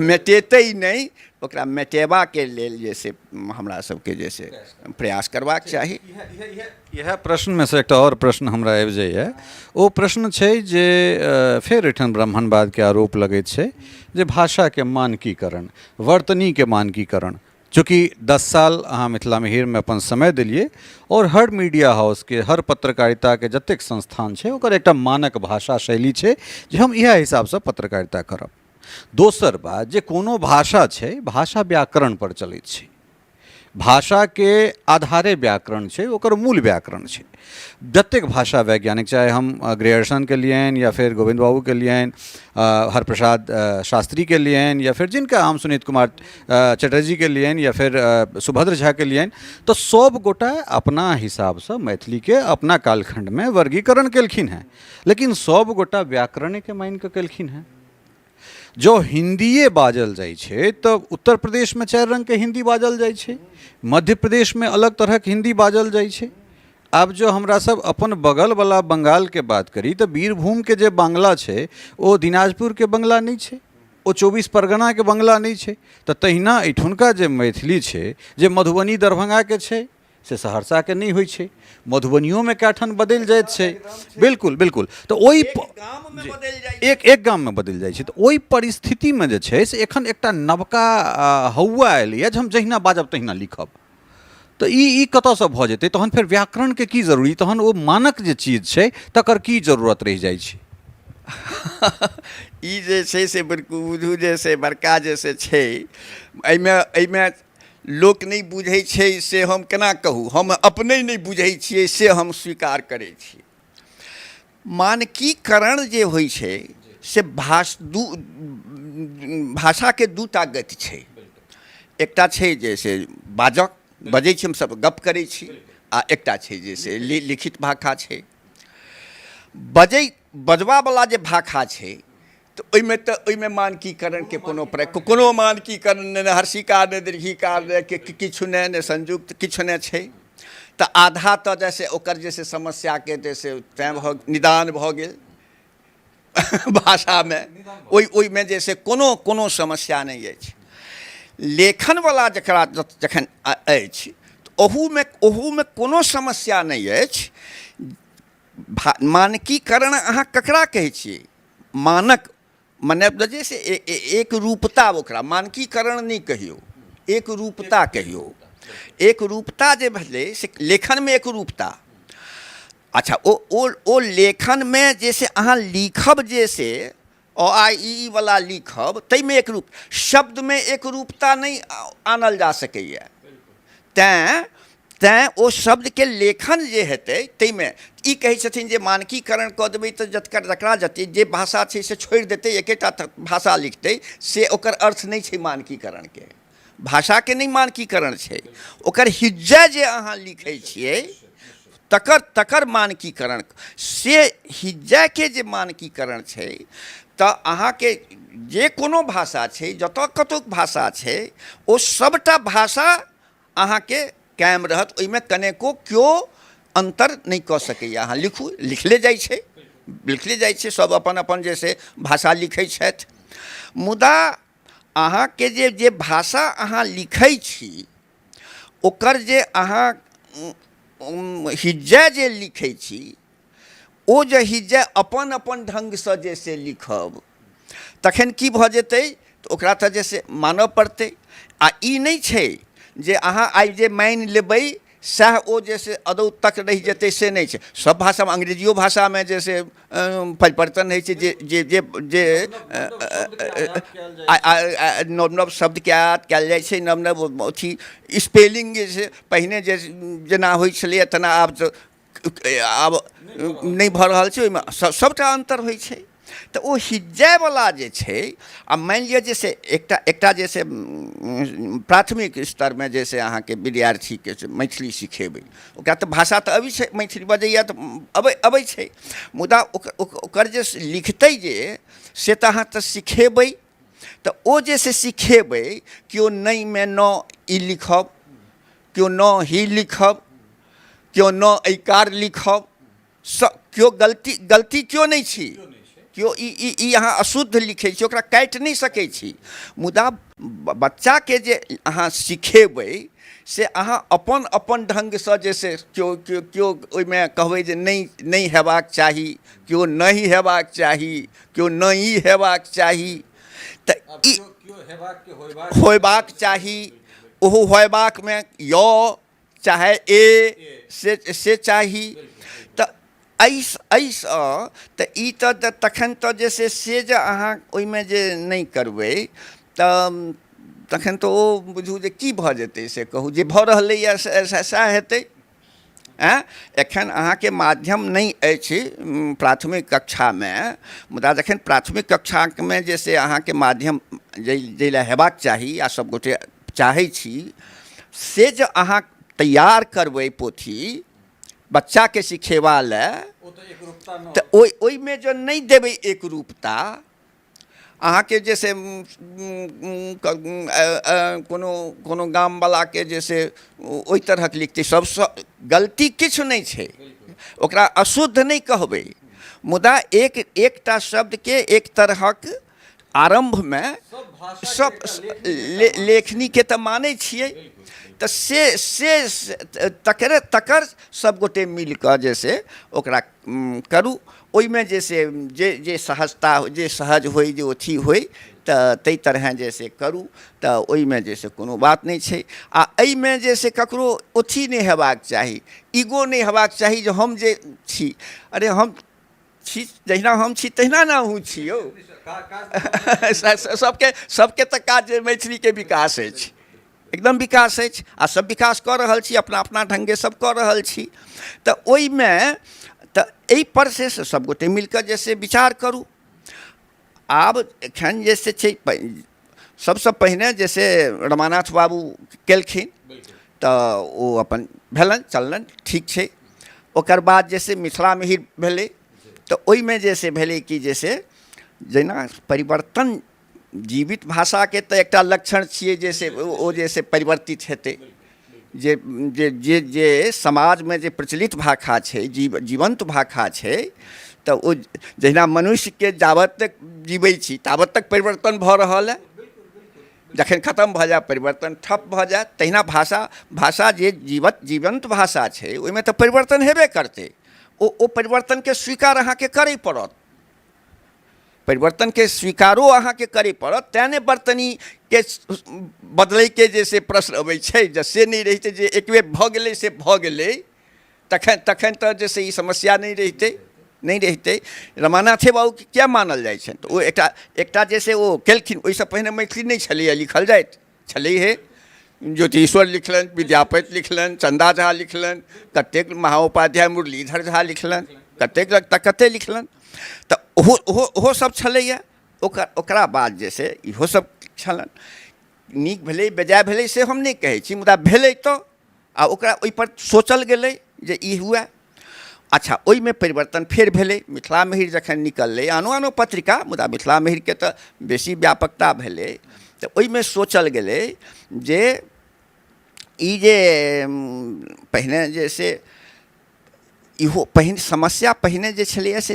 मेटेतै नहि, ओकरा मेटेबाके लेल जे से हमरा सबके जे से प्रयास करबाक चाही। इएह प्रश्नमे से एकटा आओर प्रश्न हमरा आबि जाइए। ओ प्रश्न छै जे फेर एहिठाम ब्राह्मणवादके आरोप लगैत छै जे भाषाके मानकीकरण, वर्तनीके मानकीकरण, चूँकि 10 साल अहाँ मिथिला मिहिरमे अपन समय देलियै आओर हर मीडिया हाउसके, हर पत्रकारिताके जतेक संस्थान छै ओकर एकटा मानक भाषा शैली छै जे हम इएह हिसाबसँ पत्रकारिता करब। दोसर बात जे कोनो भाषा छै, भाषा व्याकरणपर चलैत छै, भाषाके आधारे व्याकरण छै, ओकर मूल व्याकरण छै। जतेक भाषा वैज्ञानिक, चाहे हम ग्रियर्सनके लियनि या फेर गोविन्द बाबूके लियनि, हरप्रसाद शास्त्रीके लियनि, या फेर जिनका हम सुनीत कुमार चटर्जीके लियनि, या फेर सुभद्र झाके लियनि, तऽ सब गोटा अपना हिसाबसँ मैथिलीके अपना कालखण्डमे वर्गीकरण केलखिन हेँ, लेकिन सब गोटा व्याकरणेके मानिकऽ केलखिन हेँ। जँ हिन्दिए बाजल जाइ छै तऽ उत्तर प्रदेशमे 4 रङ्गके हिन्दी बाजल जाइ छै, मध्य प्रदेशमे अलग तरहक हिन्दी बाजल जाइ छै। आब जँ हमरा सब अपन बगलवला बङ्गालके बात करी तऽ बीरभूमके जे बाङ्गला छै ओ दिनाजपुरके बङ्गला नहि छै, ओ 24 परगनाके बङ्गला नहि छै। तऽ तहिना एहिठुनका जे मैथिली छै, जे मधुबनी दरभङ्गाके छै से सहरसाके नहि होइ छै, मधुबनियोमे कए ठाम बदलि जाइत छै। बिल्कुल बिल्कुल। तऽ ओहि एक एक गाममे बदलि जाइ छै। तऽ ओहि परिस्थितिमे जे छै से एखन एकटा नवका हौआ एलैए जे हम जहिना बाजब तहिना लिखब। तऽ ई कतऽसँ भऽ जेतै? तहन फेर व्याकरणके की जरूरी? तहन ओ मानक जे चीज छै तकर की जरूरत रहि जाइ छै? ई जे छै से बुझू जे से बड़का जे से छै, एहिमे लोक नहि बुझै छै से हम केना कहू, हम अपने नहि बुझै छियै से हम स्वीकार करै छी। मानकीकरण जे होइ छै से दू भाषाके दूटा गति छै। एकटा छै जे से बाजक, बजै छी हमसब, गप करै छी, आ एकटा छै जे से लिखित भाषा छै। बजबावला जे भाषा छै तऽ ओहिमे तऽ ओहिमे मानकीकरणके कोनो कोनो मानकीकरण नहि, हर्षिकार नहि, दीर्घिकार नहि, किछु नहि, नहि संयुक्त, किछु नहि छै। तऽ आधा तऽ जैसे ओकर जे से समस्याके जे से तैँ भऽ निदान भऽ गेल भाषामे, ओहिमे जे से कोनो कोनो समस्या नहि अछि। लेखनवला जकरा जखन अछि ओहूमे ओहूमे कोनो समस्या नहि अछि। मानकीकरण अहाँ ककरा कहै छियै? मानक मने जे से एक रूपता, ओकरा मानकीकरण नहि कहियौ, एक रूपता कहियौ। एक रूपता जे भेलै से लेखनमे एक रूपता। अच्छा, ओ ओ ओ लेखनमे जे से अहाँ लिखब जे से अ आ इ ई वला लिखब ताहिमे एक रूप, शब्दमे एक रूपता नहि आनल जा सकैए। तैँ ओ शब्दके लेखन जे हेतै ताहिमे ई कहै छथिन जे मानकीकरण कऽ देबै तऽ जकर जकरा जतेक जे भाषा छै से छोड़ि देतै, एकेटा भाषा लिखतै, से ओकर अर्थ नहि छै। मानकीकरणके भाषाके नहि मानकीकरण छै, ओकर हिज्जा जे अहाँ लिखै छियै तकर मानकीकरण, से हिज्जाके जे मानकीकरण छै तऽ अहाँके जे कोनो भाषा छै, जतऽ कतौक भाषा छै, ओ सबटा भाषा अहाँके कायम रहत, ओहिमे कनेको केओ अन्तर नहि कऽ सकैए। अहाँ लिखू, लिखले जाइ छै, लिखले जाइ छै, सब अपन अपन जे से भाषा लिखै छथि। मुदा अहाँके जे जे भाषा अहाँ लिखै छी ओकर जे अहाँ हिज्जा जे लिखै छी ओ जे हिज्जा अपन अपन ढङ्गसँ जे से लिखब तखन की भऽ जेतै तऽ ओकरा तऽ जे से मानऽ पड़तै। आ ई नहि छै जे अहाँ आइ जे मानि लेबै सएह ओ जे से अदौ तक रहि जेतै, से नहि छै। सब भाषामे, अंग्रेजियो भाषामे जे से परिवर्तन होइ छै, जे जे जे जे नव नव शब्दके आयात कयल जाइ छै, नव नव अथी स्पेलिंग जे छै पहिने जे जेना होइ छलैए तेना आब तऽ आब नहि भऽ रहल छै। ओहिमे सभटा अन्तर होइ छै। तऽ ओ हिज्जयवला जे छै, आ मानि लिअ जे से एकटा एकटा जे से प्राथमिक स्तरमे जे से अहाँके विद्यार्थीके से मैथिली सिखेबै, ओकरा तऽ भाषा तऽ अबै छै, मैथिली बजैए तऽ अबै अबै छै, मुदा ओकर जे लिखतै जे से तऽ अहाँ तऽ सिखेबै। तऽ ओ जे से सिखेबै, केओ नहिमे न ई लिखब, केओ न ही लिखब, केओ न ऐकार लिखब, स केओ गलती गलती केओ नहि छी, केओ ई ई ई अहाँ अशुद्ध लिखै छी, ओकरा काटि नहि सकै छी। मुदा बच्चाके जे अहाँ सिखेबै से अहाँ अपन अपन ढङ्गसँ जे से केओ केओ केओ ओहिमे कहबै जे नहि नहि हेबाक चाही, केओ नहि हेबाक चाही, केओ नहि हेबाक चाही, तऽ ई होयबाक चाही, ओहो होयबाकमे य चाहे ए से चाही। तऽ एहिसँ तऽ ई तऽ तखन तऽ जे से से जे अहाँ ओहिमे जे नहि करबै तऽ तखन तऽ ओ बुझू जे की भऽ जेतै से कहू, जे भऽ रहलैए सएह हेतै। आँय, एखन अहाँके माध्यम नहि अछि प्राथमिक कक्षामे, मुदा जखन प्राथमिक कक्षामे जे से अहाँके माध्यम जाहि लए हेबाक चाही आ सभ गोटे चाहै छी, से जे अहाँ तैयार करबै पोथी बच्चाके सिखेबा लए, तऽ ओहिमे जँ नहि देबै एकरूपता, अहाँके जे से कोनो कोनो गामवलाके जे से ओहि तरहक लिखतै, सबसँ गलती किछु नहि छै, ओकरा अशुद्ध नहि कहबै, मुदा एक एकटा शब्दके एक तरहक आरम्भमे सब लेखनीके तऽ मानै छियै, तऽ से से तकरे तकर सबगोटे मिलकऽ जे से ओकरा करू। ओहिमे जे से जे जे सहजता जे सहज होइ, जे अथी होइ, तऽ ताहि तरहेँ जे से करू, तऽ ओहिमे जे से कोनो बात नहि छै। आ एहिमे जे से ककरो अथी नहि हेबाक चाही, ईगो नहि हेबाक चाही जे हम जे छी, अरे हम छी जहिना हम छी तहिना ने अहूँ छी यौ। सबके सबके तऽ काज जे मैथिलीके विकास अछि, एकदम विकास अछि आ सब विकास कऽ रहल छी, अपना अपना ढङ्गे सब कऽ रहल छी। तऽ ओहिमे तऽ एहिपर से सबगोटे मिलकऽ जे से विचार करू। आब एखन जे से छै, सबसँ पहिने जे से रमानाथ बाबू केलखिन तऽ ओ अपन भेलनि, चललनि, ठीक छै। ओकर बाद जे से मिथिला मिहिर भेलै, तऽ ओहिमे जे से भेलै कि जे से जेना परिवर्तन जीवित भाषाके तऽ एकटा लक्षण छियै जे से ओ जे से परिवर्तित हेतै, जे जे जे जे समाजमे जे प्रचलित भाषा छै, जीवन्त भाषा छै, तऽ ओ जहिना मनुष्यके जाबत तक जीबै छी ताबत तक परिवर्तन भऽ रहल अइ, जखन खतम भऽ जाय परिवर्तन ठप भऽ जायत, तहिना भाषा भाषा जे जीवन्त भाषा छै ओहिमे तऽ परिवर्तन हेबे करतै। ओ परिवर्तनके स्वीकार अहाँके करय पड़त, परिवर्तनके स्वीकारो अहाँके करय पड़त। तेँ ने वर्तनीके बदलैके जे से प्रश्न अबै छै, जँ से नहि रहितै जे एक बेर भऽ गेलै से भऽ गेलै, तखन तखन तऽ जे से ई समस्या नहि रहितै, नहि रहितै। रमानाथे बाबूके किया मानल जाइ छनि? तऽ ओ एकटा एकटा जे से ओ केलखिन, ओहिसँ पहिने मैथिली नहि छलैए लिखल जाइत छलै हे। ज्योतिश्वर लिखलनि, विद्यापति लिखलनि, चन्दा झा लिखलनि, कतेक महाउपाध्याय मुरलीधर झा लिखलनि, कतेक तऽ कतेक लिखलनि, तऽ ओहो ओहो ओहो सब छलैए। ओकर ओकरा बाद जे से इहो सब छलनि। नीक भेलै बेजाय भेलै से हम नहि कहै छी, मुदा भेलै तऽ आ ओकरा ओहिपर सोचल गेलै जे ई हुए। अच्छा, ओहिमे परिवर्तन फेर भेलै। मिथिला मिहिर जखन निकललै, आनो आनो पत्रिका, मुदा मिथिला मिहिरके तऽ बेसी व्यापकता भेलै, तऽ ओहिमे सोचल गेलै जे ई जे पहिने जे से इहो पहिने समस्या पहिने जे छलैए से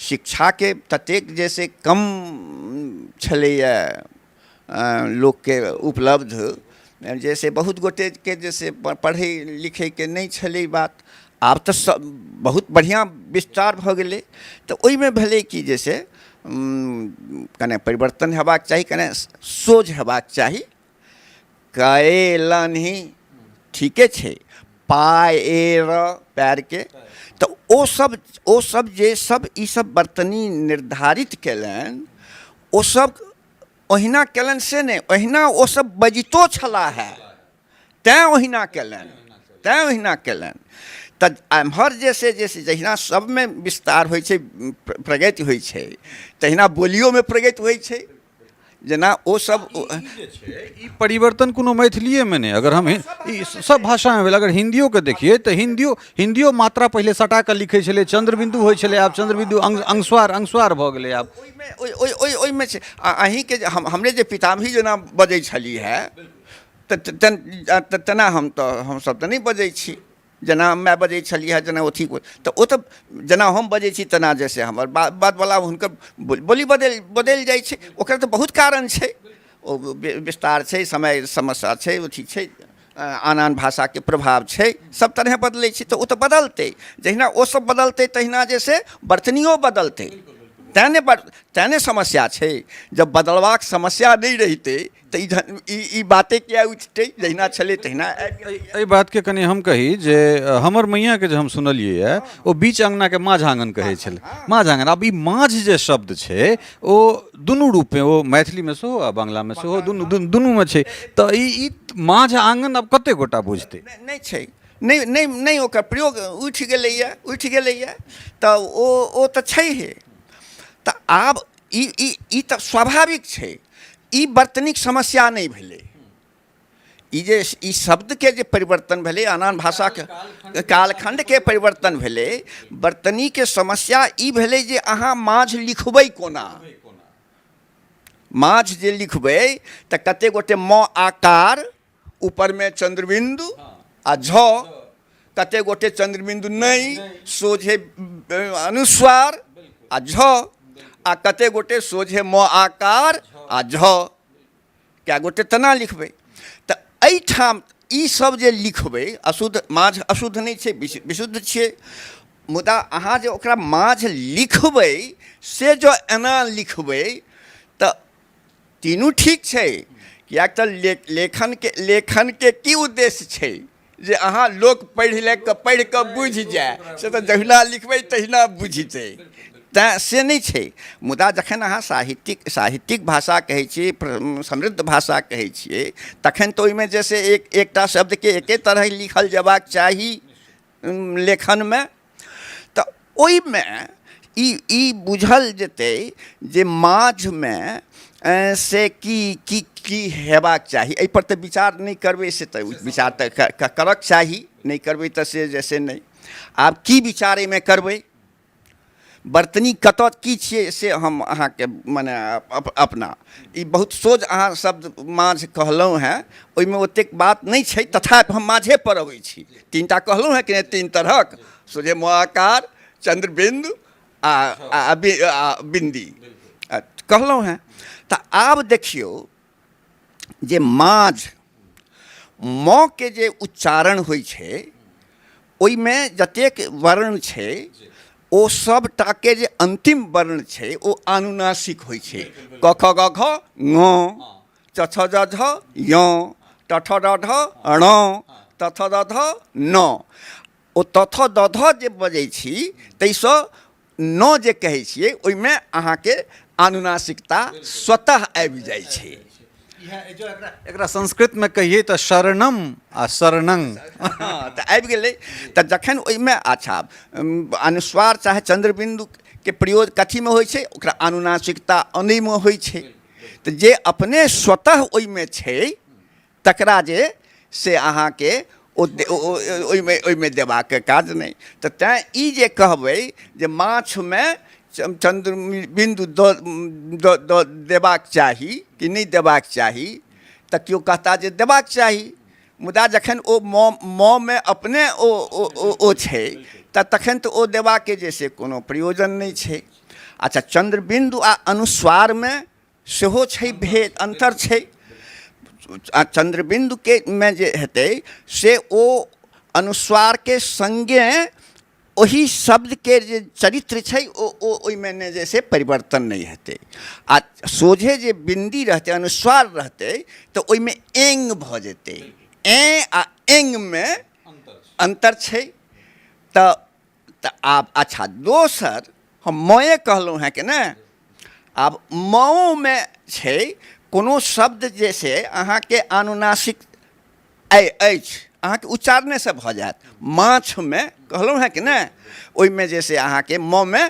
शिक्षाके ततेक जे से कम छलैए लोकके उपलब्ध, जे से बहुत गोटेके जे से पढ़ै लिखैके नहि छलै बात। आब तऽ सब बहुत बढ़िआँ विस्तार भऽ गेलै। तऽ ओहिमे भेलै कि जे से कने परिवर्तन हेबाक चाही, कने सोझ हेबाक चाही। कएलन्हि ठीके छै, पाएर पएरके, तऽ ओसब ओसब जे सब ईसब वर्तनी निर्धारित कयलनि, ओसब ओहिना कयलनि से नहि, ओहिना ओसब बजितो छलाह हे, तैँ ओहिना कयलनि, तैँ ओहिना कयलनि। तऽ एम्हर जे से जे से जहिना सभमे विस्तार होइ छै, प्रगति होइ छै, तहिना बोलियोमे प्रगति होइ छै। जेना ओ सब ई परिवर्तन कोनो मैथिलीएमे नहि, अगर हम ई सब भाषामे भेल। अगर हिन्दियोके देखियै तऽ हिन्दियो हिन्दियो मात्रा पहिले सटा कऽ लिखै छलै, चन्द्रबिन्दु होइ छलै, आब चन्द्रबिन्दु अंगस्वार अंगस्वार भऽ गेलै आब। ओहिमे ओहि ओहि ओहिमे छै। आ अहीँके जे हम हमरे जे पितामही जेना बजै छली हेँ तऽ तेना हम तऽ हमसब तऽ नहि बजै छी। जेना माय बजै छलियै हँ, जेना अथी तऽ ओ तऽ जेना हम बजै छी तेना जे से हमर बादवला हुनकर बोली बदलि बदलि जाइ छै। ओकर तऽ बहुत कारण छै, ओ विस्तार छै, समय समस्या छै, अथी छै, आन आन भाषाके प्रभाव छै, सब तरहे बदलै छै, तऽ ओ तऽ बदलतै। जहिना ओ सब बदलतै तहिना जे से वर्तनियो बदलतै। तेँ ने तेँ ने समस्या छै। जब बदलबाक समस्या नहि रहितै तऽ ई ई बाते किया उठतै? जहिना छलै तहिना आबि गेलै। एहि बातके कनि हम कही जे हमर मैयाके जे हम सुनलियै यऽ, ओ बीच अङ्गनाके माझ आङ्गन कहै छलै, माझ आङ्गन। आब ई माझ जे शब्द छै ओ दुनू रूपमे, ओ मैथिलीमे सेहो आ बंगलामे सेहो, दुनू दुनूमे छै। तऽ ई माझ आङ्गन आब कते गोटा बुझतै? नहि छै, नहि नहि नहि, ओकर प्रयोग उठि गेलैए, उठि गेलैए। तऽ ओ ओ तऽ छैहे। तऽ आब ई ई ई तऽ स्वाभाविक छै, ई वर्तनीक समस्या नहि भेलै। ई जे ई शब्दके जे परिवर्तन भेलै, आन आन भाषाके कालखण्डके परिवर्तन भेलै, वर्तनीके समस्या ई भेलै जे अहाँ माझ लिखबै कोना। माझ जे लिखबै तऽ कतेक गोटे म आकार ऊपरमे चन्द्रबिन्दु आ झ, कतेक गोटे चन्द्रबिन्दु नहि, सोझे अनुस्वार आ झ, आ कतेक गोटे सोझे म आकार आ झ, कए गोटे तेना लिखबै। तऽ एहिठाम ईसब जे लिखबै अशुद्ध, माझ अशुद्ध नहि छै, विशुद्ध छियै, मुदा अहाँ जे ओकरा माझ लिखबै से जँ एना लिखबै तऽ तीनू ठीक छै। किएक तऽ लेखनके लेखनके की उद्देश्य छै? जे अहाँ लोक पढ़ि ले कऽ पढ़ि कऽ बुझि जाय, से तऽ जहिना लिखबै तहिना बुझतै, तैँ से नहि छै। मुदा जखन अहाँ साहित्यिक साहित्यिक भाषा कहै छियै, समृद्ध भाषा कहै छियै, तखन तऽ ओहिमे जे से एक एकटा शब्दके एके तरहे लिखल जेबाक चाही लेखनमे। तऽ ओहिमे ई ई बुझल जेतै जे माझमे से की की की हेबाक चाही। एहिपर तऽ विचार नहि करबै से तऽ विचार तऽ करक चाही, नहि करबै तऽ से जे से नहि। आब की विचार एहिमे करबै, वर्तनी कतऽ की छियै, से हम अहाँके मने अपना ई बहुत सोझ अहाँ शब्द माझ कहलहुँ हेँ, ओहिमे ओतेक बात नहि छै, तथापि हम माझेपर अबै छी। तीन टा कहलहुँ हेँ कि नहि? तीन तरहक, सोझे मोआकार, चन्द्रबिन्दु आ बिन्दी कहलहुँ हेँ। तऽ आब देखियौ जे माझ म के जे उच्चारण होइ छै ओहिमे जतेक वर्ण छै ओ सबटाके जे अन्तिम वर्ण छै ओ अनुनासिक होइ छै। क ख ग घ ङ, च छ ज झ य, ट ठ ड ढ ण, त थ द ध न। ओ त थ द ध जे बजै छी ताहिसँ न जे कहै छियै ओहिमे अहाँके अनुनासिकता स्वतः आबि जाइ छै। एकरा संस्कृतमे कहियै तऽ शरणम आ शरणं। हँ, तऽ आबि गेलै। तऽ जखन ओहिमे अच्छा अनुस्वार चाहे चन्द्रबिन्दुके प्रयोग कथीमे होइ छै? ओकरा अनुनासिकता अनैमे होइ छै। तऽ जे अपने स्वतः ओहिमे छै तकरा जे से अहाँके ओ ओहिमे ओहिमे देबाक काज नहि। तऽ तैँ ई जे कहबै जे माछमे चन्द्र बिन्दु दऽ दऽ देबाक चाही कि नहि देबाक चाही, तऽ केओ कहता जे देबाक चाही। मुदा जखन ओ म ममे अपने ओ ओ छै तऽ तखन तऽ ओ देबाके जे से कोनो प्रयोजन नहि छै। अच्छा, चन्द्रबिन्दु आ अनुस्वारमे सेहो छै भेद, अन्तर छै। आ चन्द्रबिन्दुके मे जे हेतै से ओ अनुस्वारके सङ्गे ओहि शब्दके जे चरित्र छै ओ ओहिमे ने जे से परिवर्तन नहि हेतै। आ सोझे जे बिन्दी रहतै, अनुस्वार रहतै, तऽ ओहिमे एंग भऽ जेतै। ए आ एंगमे अन्तर छै। तऽ तऽ आब अच्छा, दोसर हम मए कहलहुँ हेँ कि ने, आब मओमे छै कोनो शब्द जे से अहाँके अनुनासिक अछि। अहाँके उच्चारणेसँ भऽ जायत। माछमे कहलहुँ हेँ कि नहि, ओहिमे जे से अहाँके ममे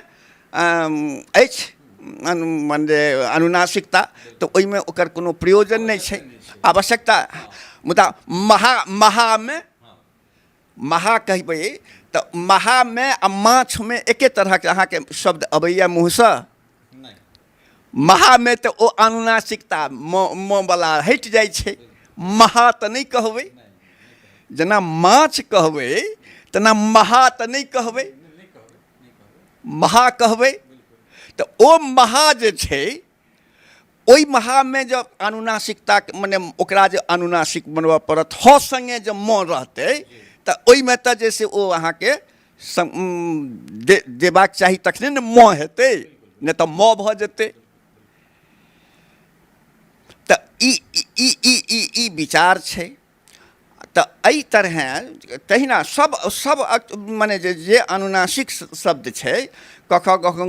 अछि मने अनुनासिकता, तऽ ओहिमे ओकर कोनो प्रयोजन नहि छै, आवश्यकता। मुदा महा, महामे महा कहबै तऽ महामे आ माछमे एके तरहके अहाँके शब्द अबैए मुँहसँ। महामे तऽ ओ अनुनासिकता म म वला हटि जाइ छै, महा तऽ नहि कहबै, जेना माछ कहबै तेना महा तऽ नहि कहबै, महा कहबै। तऽ ओ महा जे छै ओहि महामे जब अनुनासिकता मने ओकरा जे अनुनासिक बनबऽ पड़त, ह सङ्गे जे म रहतै तऽ ओहिमे तऽ जे से ओ अहाँके देबाक चाही, तखने ने म हेतै, नहि तऽ म भऽ जेतै। तऽ ई ई ई ई ई विचार छै। तऽ एहि तरहेँ तहिना सब सब मने जे जे अनुनासिक शब्द छै, क ख ग घ ङ,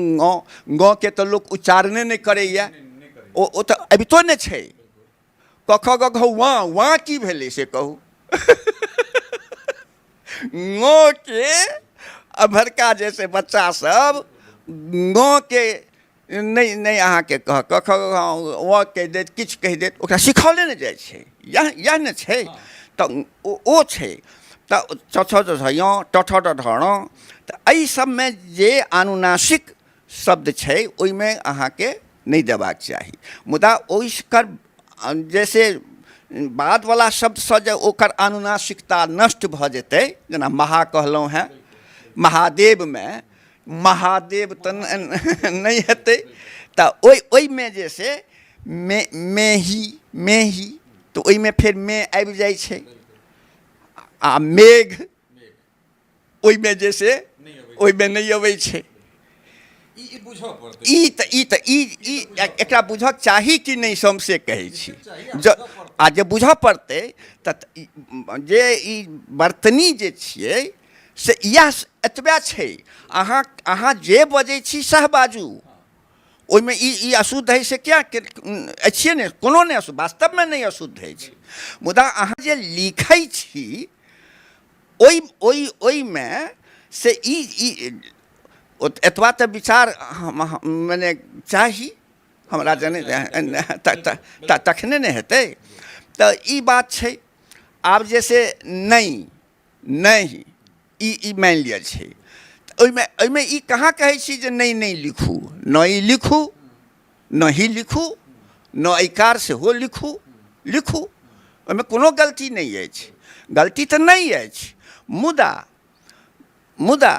ग के तऽ लोक उच्चारणे नहि करैए, ओ तऽ अबितो नहि छै। क ख ग घ वा, वा की भेलै से कहू? ङ के अभरका जे से बच्चा सब ङ के नहि नहि अहाँके कह क ख ग व कहि देत, किछु कहि देत, ओकरा सिखौले नहि जाइ छै। इएह इएह ने छै। तऽ ओ छै तऽ च छ ज झ य, ट ठ ड ढ ण, तऽ एहि सबमे जे अनुनासिक शब्द छै ओहिमे अहाँके नहि देबाक चाही। मुदा ओहिकर जैसे बादवला शब्दसँ जे ओकर अनुनासिकता नष्ट भऽ जेतै, जेना महा कहलहुँ हेँ, महादेवमे महादेव तऽ नहि हेतै, तऽ ओहिमे जे से मे मेही मेही, तऽ ओहिमे फेर मे आबि जाइ छै। आ मेघ ओहिमे जे से ओहिमे नहि अबै छै। ई तऽ ई तऽ ई ई एकरा बुझक चाही कि नहि, हम से कहै छी। ज आ जे बुझऽ पड़तै तऽ जे ई वर्तनी जे छियै से इएह एतबे छै। अहाँ जे बजै छी सएह बाजू, ओहिमे ई ई अशुद्ध हइ से किया अछिए नहि, कोनो नहि अशुद्ध, वास्तवमे नहि अशुद्ध अछि। मुदा अहाँ जे लिखै छी ओहि ओहि ओहिमे से ई ई एतबा तऽ विचार मने चाही हमरा जनै तखने ने हेतै। तऽ ई बात छै। आब जे से नहि नहि ई ई मानि लिअ छै, ओहिमे ओहिमे ई कहाँ कहै छी जे नहि नहि लिखू, नहि लिखू, नहि लिखू, न ऐकार सेहो लिखू, लिखू, ओहिमे कोनो गलती नहि अछि, गलती तऽ नहि अछि। मुदा मुदा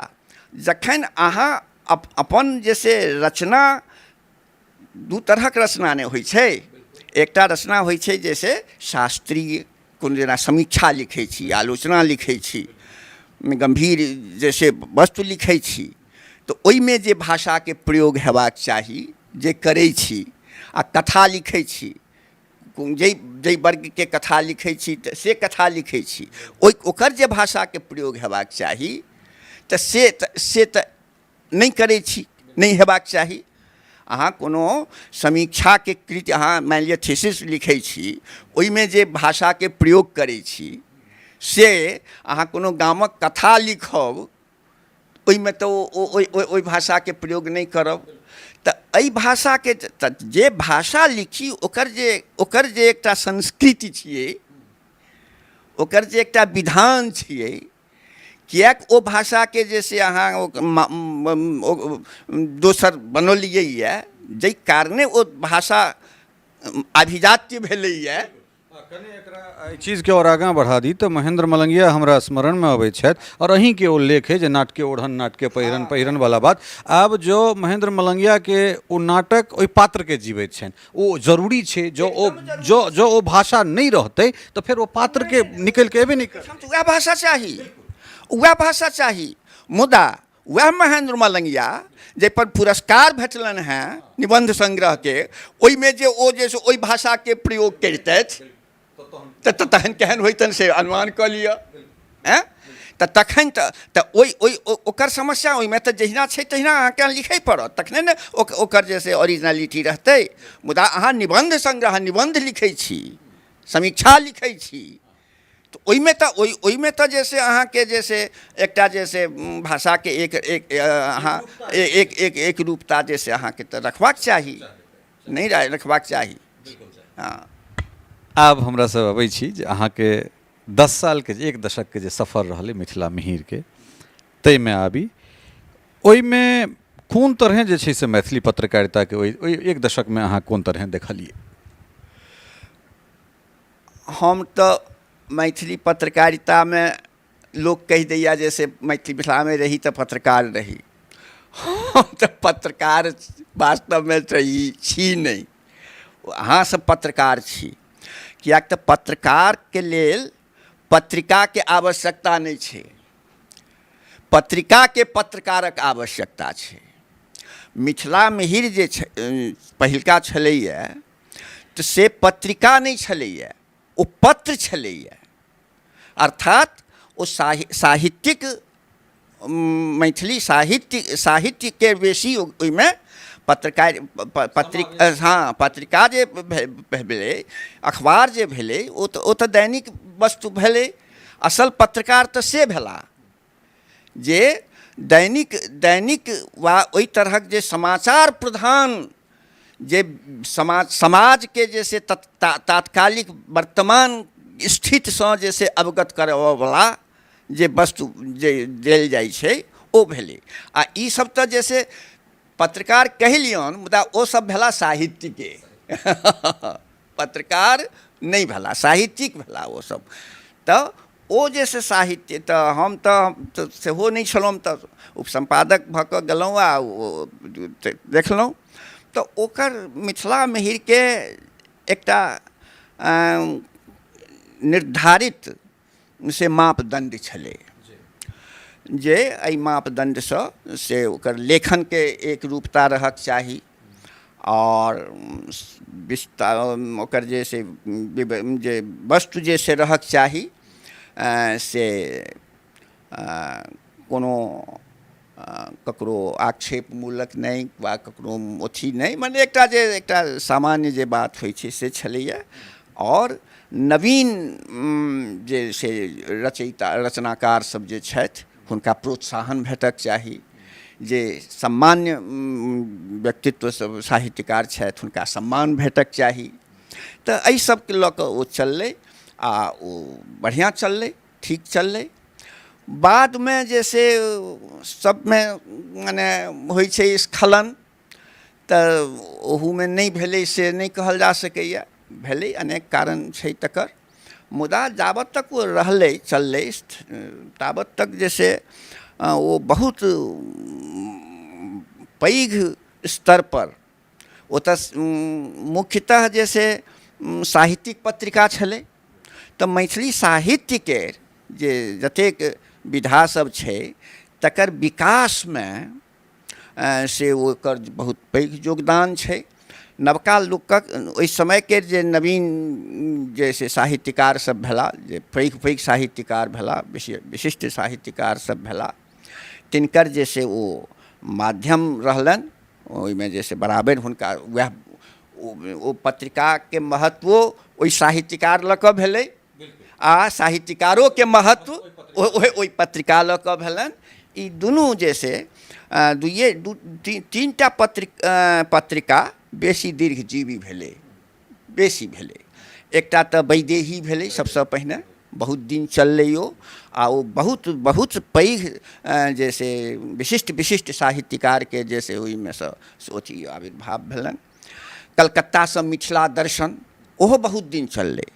जखन अहाँ अपन जे से रचना, दू तरहक रचना ने होइ छै। एकटा रचना होइ छै जैसे शास्त्रीय, कोनो जेना समीक्षा लिखै छी, आलोचना लिखै छी, गम्भीर जैसे वस्तु लिखै छी, तऽ ओहिमे जे भाषाके प्रयोग हेबाक चाही जे करै छी। आ कथा लिखै छी, जाहि जाहि वर्गके कथा लिखै छी तऽ से कथा लिखै छी, ओहि ओकर जे भाषाके प्रयोग हेबाक चाही तऽ से तऽ से तऽ नहि करै छी, नहि हेबाक चाही। अहाँ कोनो समीक्षाके कृति, अहाँ मानि लिअ थीसिस लिखै छी, ओहिमे जे भाषाके प्रयोग करै छी से अहाँ कोनो गामक कथा लिखब ओहिमे तऽ ओ ओहि ओहि भाषाके प्रयोग नहि करब। तऽ एहि भाषाके तऽ जे भाषा लिखी ओकर जे एकटा संस्कृति छियै, ओकर जे एकटा विधान छियै, किएक ओ भाषाके जे से अहाँ दोसर बनौलियैए, जाहि कारणे ओ भाषा आभिजात्य भेलैए। कने एकरा एहि चीजके आओर आगाँ बढ़ा दी तऽ महेंद्र मलंगिया हमरा स्मरणमे अबै छथि, आओर अहीँके ओ लेख है जे नाटके ओढ़न नाटके पहिरन पहिरनवला बात। आब जो महेंद्र मलंगियाके ओ नाटक ओहि पात्रके जीवैत छनि, ओ जरूरी छै। जो ओ जो जो ओ भाषा नहि रहतै तऽ फेर ओ पात्रके निकलि कऽ एबे नहि करतै। वएह भाषा चाही, वएह भाषा चाही। मुदा वएह महेंद्र मलंगिया जाहिपर पुरस्कार भेटलनि हेँ निबन्ध संग्रहके, ओहिमे जे ओ जे से ओहि भाषाके प्रयोग करितथि तऽ तहन केहन होइतनि से अनुमान कऽ लिअ। आँय, तऽ तखन तऽ तऽ ओहि ओहि ओकर समस्या ओहिमे तऽ जहिना छै तहिना अहाँके लिखै पड़त, तखने ने ओकर जे से ओरिजिनलिटी रहतै। मुदा अहाँ निबन्ध संग्रह, निबन्ध लिखै छी, समीक्षा लिखै छी, तऽ ओहिमे तऽ ओहिमे तऽ जे से अहाँके जे से एकटा जे से भाषाके एक एक अहाँ एक एक एकरूपता जे से अहाँके तऽ रखबाक चाही, नहि रखबाक चाही। हँ। आब हमरा सब अबै छी जे अहाँके 10 सालके एक दशकके जे सफर रहलै मिथिला मिहिरके, ताहिमे आबी। ओहिमे कोन तरहें जे छै से मैथिली पत्रकारिताके ओहि एक दशकमे अहाँ कोन तरहें देखलियै? हम तऽ मैथिली पत्रकारितामे लोक कहि दैए जे से मैथिली मिथिलामे रही तऽ पत्रकार रही। हम तऽ पत्रकार वास्तवमे रही छी नहि, अहाँसभ पत्रकार छी, किएक तऽ पत्रकारके लेल पत्रिकाके आवश्यकता नहि छै, पत्रिकाके पत्रकारक आवश्यकता छै। मिथिला मिहिर जे पहिलका छलैए तऽ से पत्रिका नहि छलैए, ओ पत्र छलैए। अर्थात ओ साहित्यिक मैथिली साहित्यके बेसी ओहिमे पत्रकार पत्रिका, हँ, पत्रिका जे भेलै, अखबार जे भेलै, ओ तऽ दैनिक वस्तु भेलै। असल पत्रकार तऽ से भेला जे दैनिक दैनिक वा ओहि तरहक जे समाचार प्रधान जे समाजके जे से तात्कालिक वर्तमान स्थितिसँ जे से अवगत करबऽवला जे वस्तु जे देल जाइ छै ओ भेलै। आ ई सब तऽ जे से पत्रकार कहि लियौन, मुदा ओ सब भेला साहित्यके पत्रकार नहि भेला, साहित्यिक भेला ओ सब। तऽ ओ जे से साहित्य तऽ हम तऽ सेहो नहि छलहुँ, हम तऽ उपसम्पादक भऽ कऽ गेलहुँ आ ओ देखलहुँ तऽ ओकर मिथिला मिहिरके एकटा निर्धारित से मापदण्ड छलै जे एहि मापदण्डसँ से ओकर लेखनके एक रूपता रहक चाही आओर विस्तार ओकर जे से जे वस्तु जे से रहक चाही से कोनो ककरो आक्षेपमूलक नहि वा ककरो अथी नहि, मने एकटा जे एकटा सामान्य जे बात होइ छै से छलैए। आओर नवीन जे से रचयिता रचनाकार सब जे छथि हुनका प्रोत्साहन भेटक चाही, जे सम्मान्य व्यक्तित्व सब साहित्यकार छथि हुनका सम्मान भेटक चाही। तऽ एहि सबके लऽ कऽ ओ चललै आ ओ बढ़िआँ चललै, ठीक चललै। बादमे जे से सबमे मने होइ छै स्खलन, तऽ ओहूमे नहि भेलै से नहि कहल जा सकैए, भेलै, अनेक कारण छै तकर। मुदा जाबत तक ओ रहलै चललै ताबत तक जे से ओ बहुत पैघ स्तरपर ओतऽ मुख्यतः जे से साहित्यिक पत्रिका छलै, तऽ मैथिली साहित्यके जे जतेक विधा सब छै तकर विकासमे से ओकर बहुत पैघ योगदान छै। नवका लोकक ओहि समयके जे नवीन जे से साहित्यकार सब भेला, जे पैघ पैघ साहित्यकार भेला, विशिष्ट साहित्यकार सब भेला, तिनकर जे से ओ माध्यम रहलनि। ओहिमे जे से बराबरि हुनका वएह ओ पत्रिकाके महत्वो ओहि साहित्यकार लऽ कऽ भेलै आ साहित्यकारोके महत्व ओहि पत्रिका लऽ कऽ भेलनि। ई दुनू जे से दुइए दू तीन टा पत्रिका बेसी दीर्घजीवी भेलै, बेसी भेलै। एकटा तऽ वैदेही भेलै सबसँ पहिने, बहुत दिन चललै ओ आ ओ बहुत बहुत पैघ जे से विशिष्ट विशिष्ट साहित्यकारके जे से ओहिमे सँ अथी आविर्भाव भेलनि। कलकत्तासँ मिथिला दर्शन ओहो बहुत दिन चललै,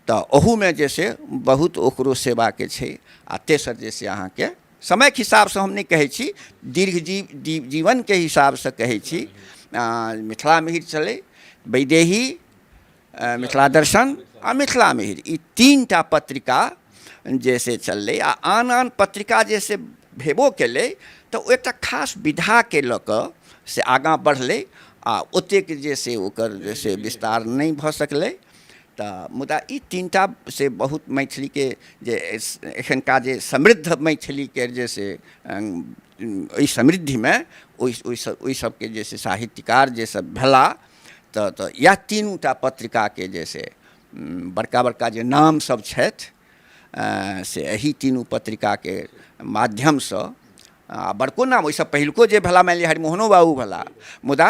तऽ ओहूमे जे से बहुत ओकरो सेवाके छै। आ तेसर जे से अहाँके समयके हिसाबसँ हम नहि कहै छी, दीर्घ जीवनके हिसाबसँ कहै छी, मिथिला मिहिर छलै, वैदेही, मिथिला दर्शन आ मिथिला मिहिर, ई तीन टा पत्रिका जे से चललै। आ आन आन पत्रिका जे से भेबो केलै तऽ ओ एकटा खास विधाके लऽ कऽ से आगाँ बढ़लै आ ओतेक जे से ओकर जे से विस्तार नहि भऽ सकलै। तऽ मुदा ई तीन टा से बहुत मैथिलीके जे एखनका जे समृद्ध मैथिलीके जे से एहि समृद्धिमे ओहि सबके जे से साहित्यकार जे सब भेला तऽ इएह तीनू टा पत्रिकाके जे से बड़का बड़का जे नाम सब छथि। से एही तीनू पत्रिकाके माध्यमसँ आ बड़को नाम ओहिसँ पहिलुको जे भेला मानि लिअ हरिमोहनो बाबू भेला, मुदा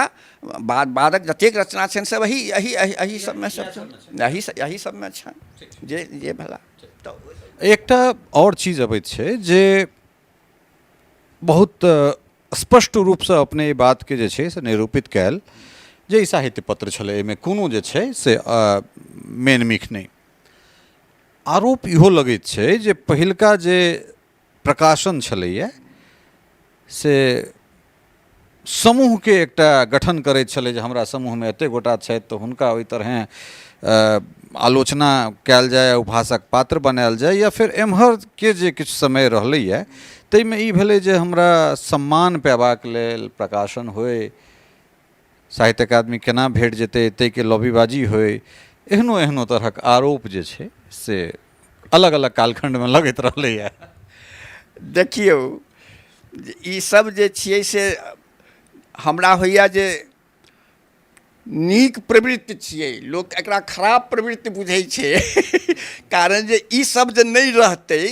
बादक जतेक रचना छनि सब एही एही एही सबमे सब एही एही सबमे छनि जे जे भेला। तऽ एकटा आओर चीज अबैत छै जे बहुत स्पष्ट रूपसँ अपने ई बातके जे छै से निरूपित कयल जे ई साहित्य पत्र छलै, एहिमे कोनो जे छै से मेन मिख नहि। आरोप इहो लगैत छै जे पहिलका जे प्रकाशन छलैए से समूहके एकटा गठन करैत छलै जे हमरा समूहमे एतेक गोटा छथि तऽ हुनका ओहि तरहेँ आलोचना कयल जाय, उपहासक पात्र बनायल जाय। या फेर एम्हरके जे किछु समय रहलैए ताहिमे ई भेलै जे हमरा सम्मान पयबाक लेल प्रकाशन होइ, साहित्य अकादमी केना भेट जेतै ताहिके लॉबीबाजी होइ, एहनो एहनो तरहक आरोप जे छै से अलग अलग कालखण्डमे लगैत रहलैए। देखियौ, ई सब जे छियै से हमरा होइए जे नीक प्रवृत्ति छियै, लोक एकरा खराब प्रवृत्ति बुझै छै, कारण जे ई सब जे नहि रहतै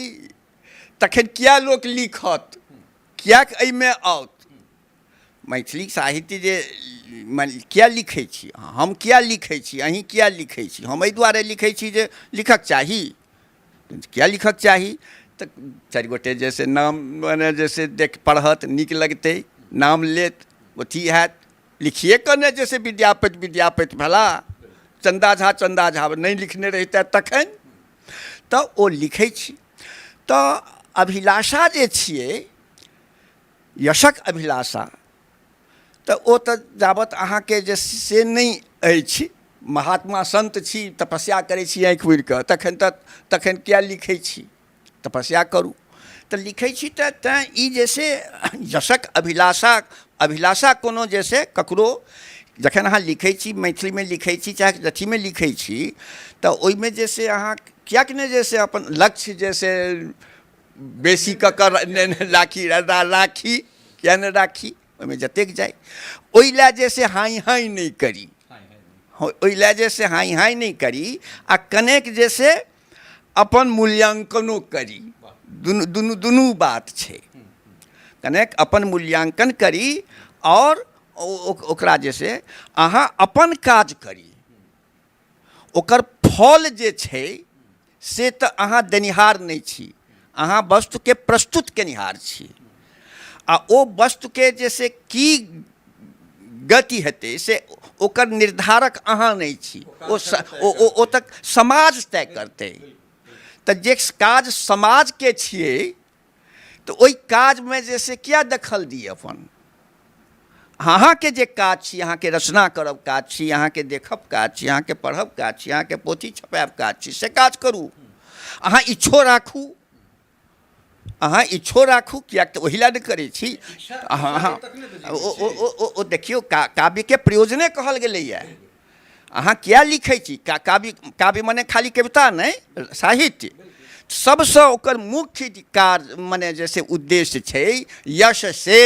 तखन किया लोक लिखत, किएक एहिमे आओत। मैथिली साहित्य जे मानि किया लिखै छी हम, किया लिखै छी अहीं, किया लिखै छी हम? एहि दुआरे लिखै छी जे लिखक चाही। किया लिखक चाही? तऽ चारि गोटे जे से नाम मने जे से देख पढ़त, नीक लगतै, नाम लेत, अथी हैत। लिखिए कऽ ने जे से विद्यापति विद्यापति भेला, चन्दा झा चन्दा झा, नहि लिखने रहितै तखन तऽ ओ लिखै छी। तऽ अभिलाषा जे छियै, यशक अभिलाषा, तऽ ओ तऽ जाबत अहाँके जे से नहि अछि, महात्मा सन्त छी, तपस्या करै छी आँखि मुड़ि कऽ, तखन तऽ तखन किया लिखै छी? तपस्या करू तऽ लिखै छी। तऽ तैँ ई जे से यशक अभिलाषा अभिलाषा कोनो जे से ककरो, जखन अहाँ लिखै छी, मैथिलीमे लिखै छी चाहे अथीमे लिखै छी, तऽ ओहिमे जे से अहाँ किएक नहि जे से अपन लक्ष्य जे से बेसी कऽ कऽ राखी राखी, किए नहि राखी? ओहिमे जतेक जाइ ओहि लए जे से हाँइ हाँइ नहि करी, ओहि लए जे से हाँइ हाँइ नहि करी आ कनेक जे से अपन मूल्याङ्कनो करी। दुनू दुनू दुनू बात छै। कनेक अपन मूल्याङ्कन करी आओर ओकरा जे से अहाँ अपन काज करी, ओकर फल जे छै से तऽ अहाँ देनिहार नहि छी, अहाँ वस्तुके प्रस्तुत केनिहार छी आ ओ वस्तुके जे से की गति हेतै से ओकर निर्धारक अहाँ नहि छी, ओ ओ ओ तऽ समाज तय करतै। तऽ जे काज समाजके छियै तऽ ओहि काजमे जे से किया दखल दी अपन? अहाँके जे काज छी, अहाँके रचना करब काज छी, अहाँके देखब काज छी, अहाँके पढ़ब काज छी, अहाँके पोथी छपायब काज छी, से काज करू। अहाँ इच्छो राखू, अहाँ इच्छो राखू, किएक तऽ ओहि लए नहि करै छी अहाँ। ओ ओ ओ देखियौ, काव्यके प्रयोजने कहल गेलैए। अहाँ किया लिखै छी काव्य? काव्य मने खाली कविता नहि, साहित्य सबसँ ओकर मुख्य कार्य मने जैसे उद्देश्य छै यश। से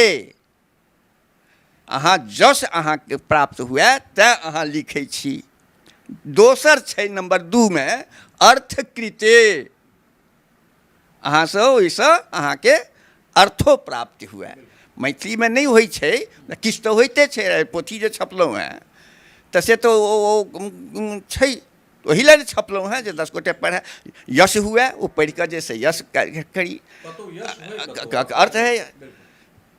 अहाँ जश अहाँके प्राप्त हुए तैँ अहाँ लिखै छी। दोसर छै नम्बर 2मे अर्थकृते, अहाँसँ ओहिसँ अहाँके अर्थो प्राप्ति हुए। मैथिलीमे नहि होइ छै, किछु तऽ होइते छै। पोथी जे छपलहुँ हेँ तऽ से तऽ ओ छै, ओहि लए ने छपलहुँ हेँ जे 10 गोटे पढ़ए, यश हुए, ओ पढ़ि कऽ जे से यश करी, अर्थ है।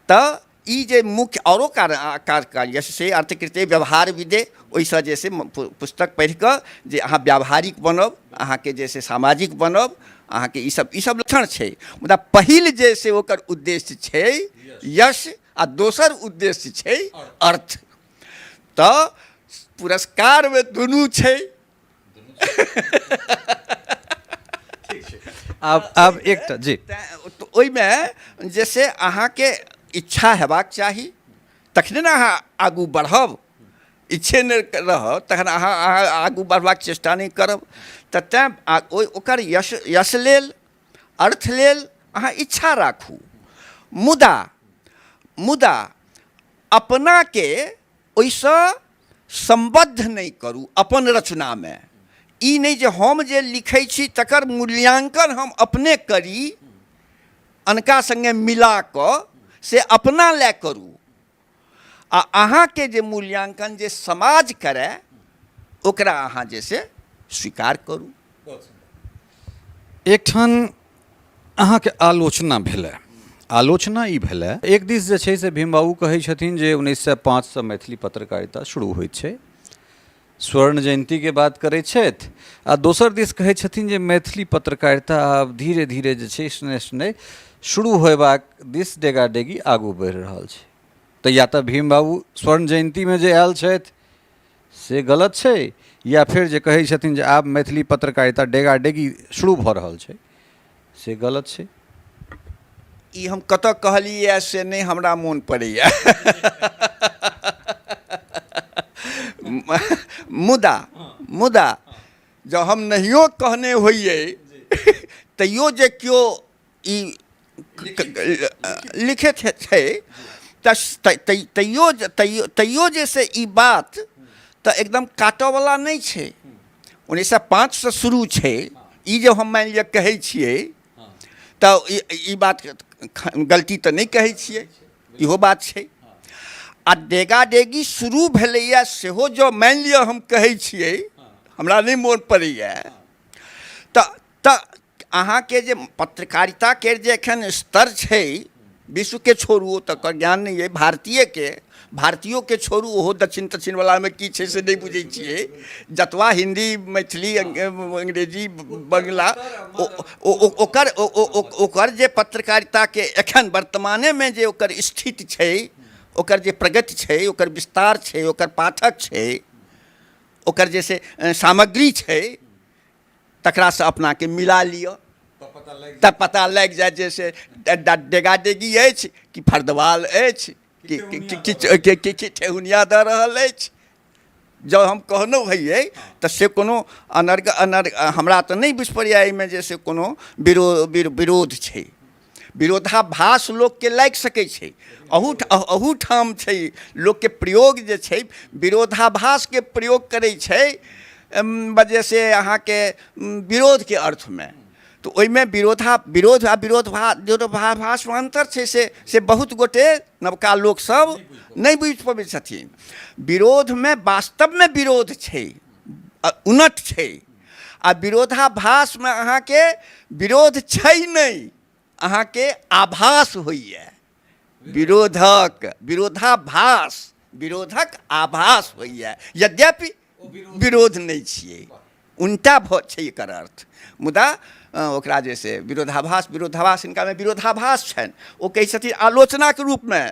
तऽ ई जे मुख्य औरो कारण कार्य यश से अर्थकृत्य व्यवहार विदे, ओहिसँ जे से पुस्तक पढ़ि कऽ जे अहाँ व्यावहारिक बनब, अहाँके जे से सामाजिक बनब, अहाँके ईसब ईसब लक्षण छै। मुदा पहिल जे से ओकर उद्देश्य छै यश आ दोसर उद्देश्य छै अर्थ। तऽ पुरस्कारमे दुनू छै। आब आब एकटा जी ओहिमे जे से अहाँके इच्छा हेबाक चाही, तखने ने अहाँ आगू बढ़ब। इच्छे नहि रहत तखन अहाँ अहाँ आगू बढ़बाक चेष्टा नहि करब। तऽ तैँ ओहि ओकर यश यश लेल, अर्थ लेल अहाँ इच्छा राखू, मुदा मुदा अपनाके ओहिसँ सम्बद्ध नहि करू अपन रचनामे। ई नहि जे हम जे लिखै छी तकर मूल्याङ्कन हम अपने करी, अनका सङ्गे मिला कऽ से अपना लए करू, आ अहाँके जे मूल्याङ्कन जे समाज करय ओकरा अहाँ जे से स्वीकार करू। एकठाम अहाँके आलोचना भेलै, आलोचना ई भेलै, एक दिस जे छै से भीम बाबू कहै छथिन जे 1905सँ मैथिली पत्रकारिता शुरू होइत छै, स्वर्ण जयन्तीके बात करै छथि, आ दोसर दिस कहै छथिन जे मैथिली पत्रकारिता आब धीरे धीरे जे छै शनैः शनैः शुरू होयबाक दिस डेगा डेगी आगू बढ़ि रहल छै। तऽ या तऽ भीम बाबू स्वर्ण जयन्तीमे जे आयल छथि से गलत छै, या फेर जे कहै छथिन जे आब मैथिली पत्रकारिता डेगा डेगी शुरू भऽ रहल छै से गलत छै। ई हम कतऽ कहलियै से नहि हमरा मोन पड़ैए, मुदा मुदा जँ हम नहियो कहने होइए तैयो जे केओ ई लिखैत छै तऽ तैयो तैयो तैयो जे से ई बात तऽ एकदम काटऽवला नहि छै। 1905सँ शुरू छै ई, जे हम मानि लिअ कहै छियै तऽ ई बात गलती तऽ नहि कहै छियै, इहो बात छै। आ डेगा डेगी शुरू भेलैए सेहो जँ मानि लिअ हम कहै छियै, हमरा नहि मोन पड़ैए, तऽ अहाँके जे पत्रकारिताके जे एखन स्तर छै, विश्वके छोड़ू तकर ज्ञान नहि अइ, भारतीयके भारतीयोके छोड़ू ओहो दक्षिण तक्षिणवलामे की छै से नहि बुझै छियै, जतबा हिन्दी मैथिली अंग्रेजी बंगला ओकर ओकर जे पत्रकारिताके एखन वर्तमानेमे जे ओकर स्थिति छै, ओकर जे प्रगति छै, ओकर विस्तार छै, ओकर पाठक छै, ओकर जे से सामग्री छै, तकरासँ अपनाके मिला लिअ तऽ पता लागि जायत जे से डेगा डेगी अछि कि फर्दवाल अछि कि ठेहुनिया दऽ रहल अछि। जँ हम कहनो होइए तऽ से कोनो अनर्ग अनर्ग हमरा तऽ नहि बुझि पड़ैए एहिमे जे से कोनो विरोध छै। विरोधाभास लोकके लागि सकै छै, अहू अहूठाम छै लोकके प्रयोग जे छै विरोधाभासके प्रयोग करै छै वजह से अहाँके विरोधके अर्थमे, तऽ ओहिमे विरोधा विरोध आ विरोधभा विरोधाभासमे अन्तर छै, से बहुत गोटे नवका लोकसभ नहि बुझि पबै छथिन। विरोधमे वास्तवमे विरोध छै, उनट छै, आ विरोधाभासमे अहाँके विरोध छै नहि, अहाँके आभास होइए विरोधक, विरोधाभास, विरोधक आभास होइए, यद्यपि विरोध नहि छियै, उनटा भऽ छै एकर अर्थ, मुदा ओकरा जे से विरोधाभास, विरोधाभास हिनकामे विरोधाभास छनि। ओ कहै छथिन आलोचनाके रूपमे,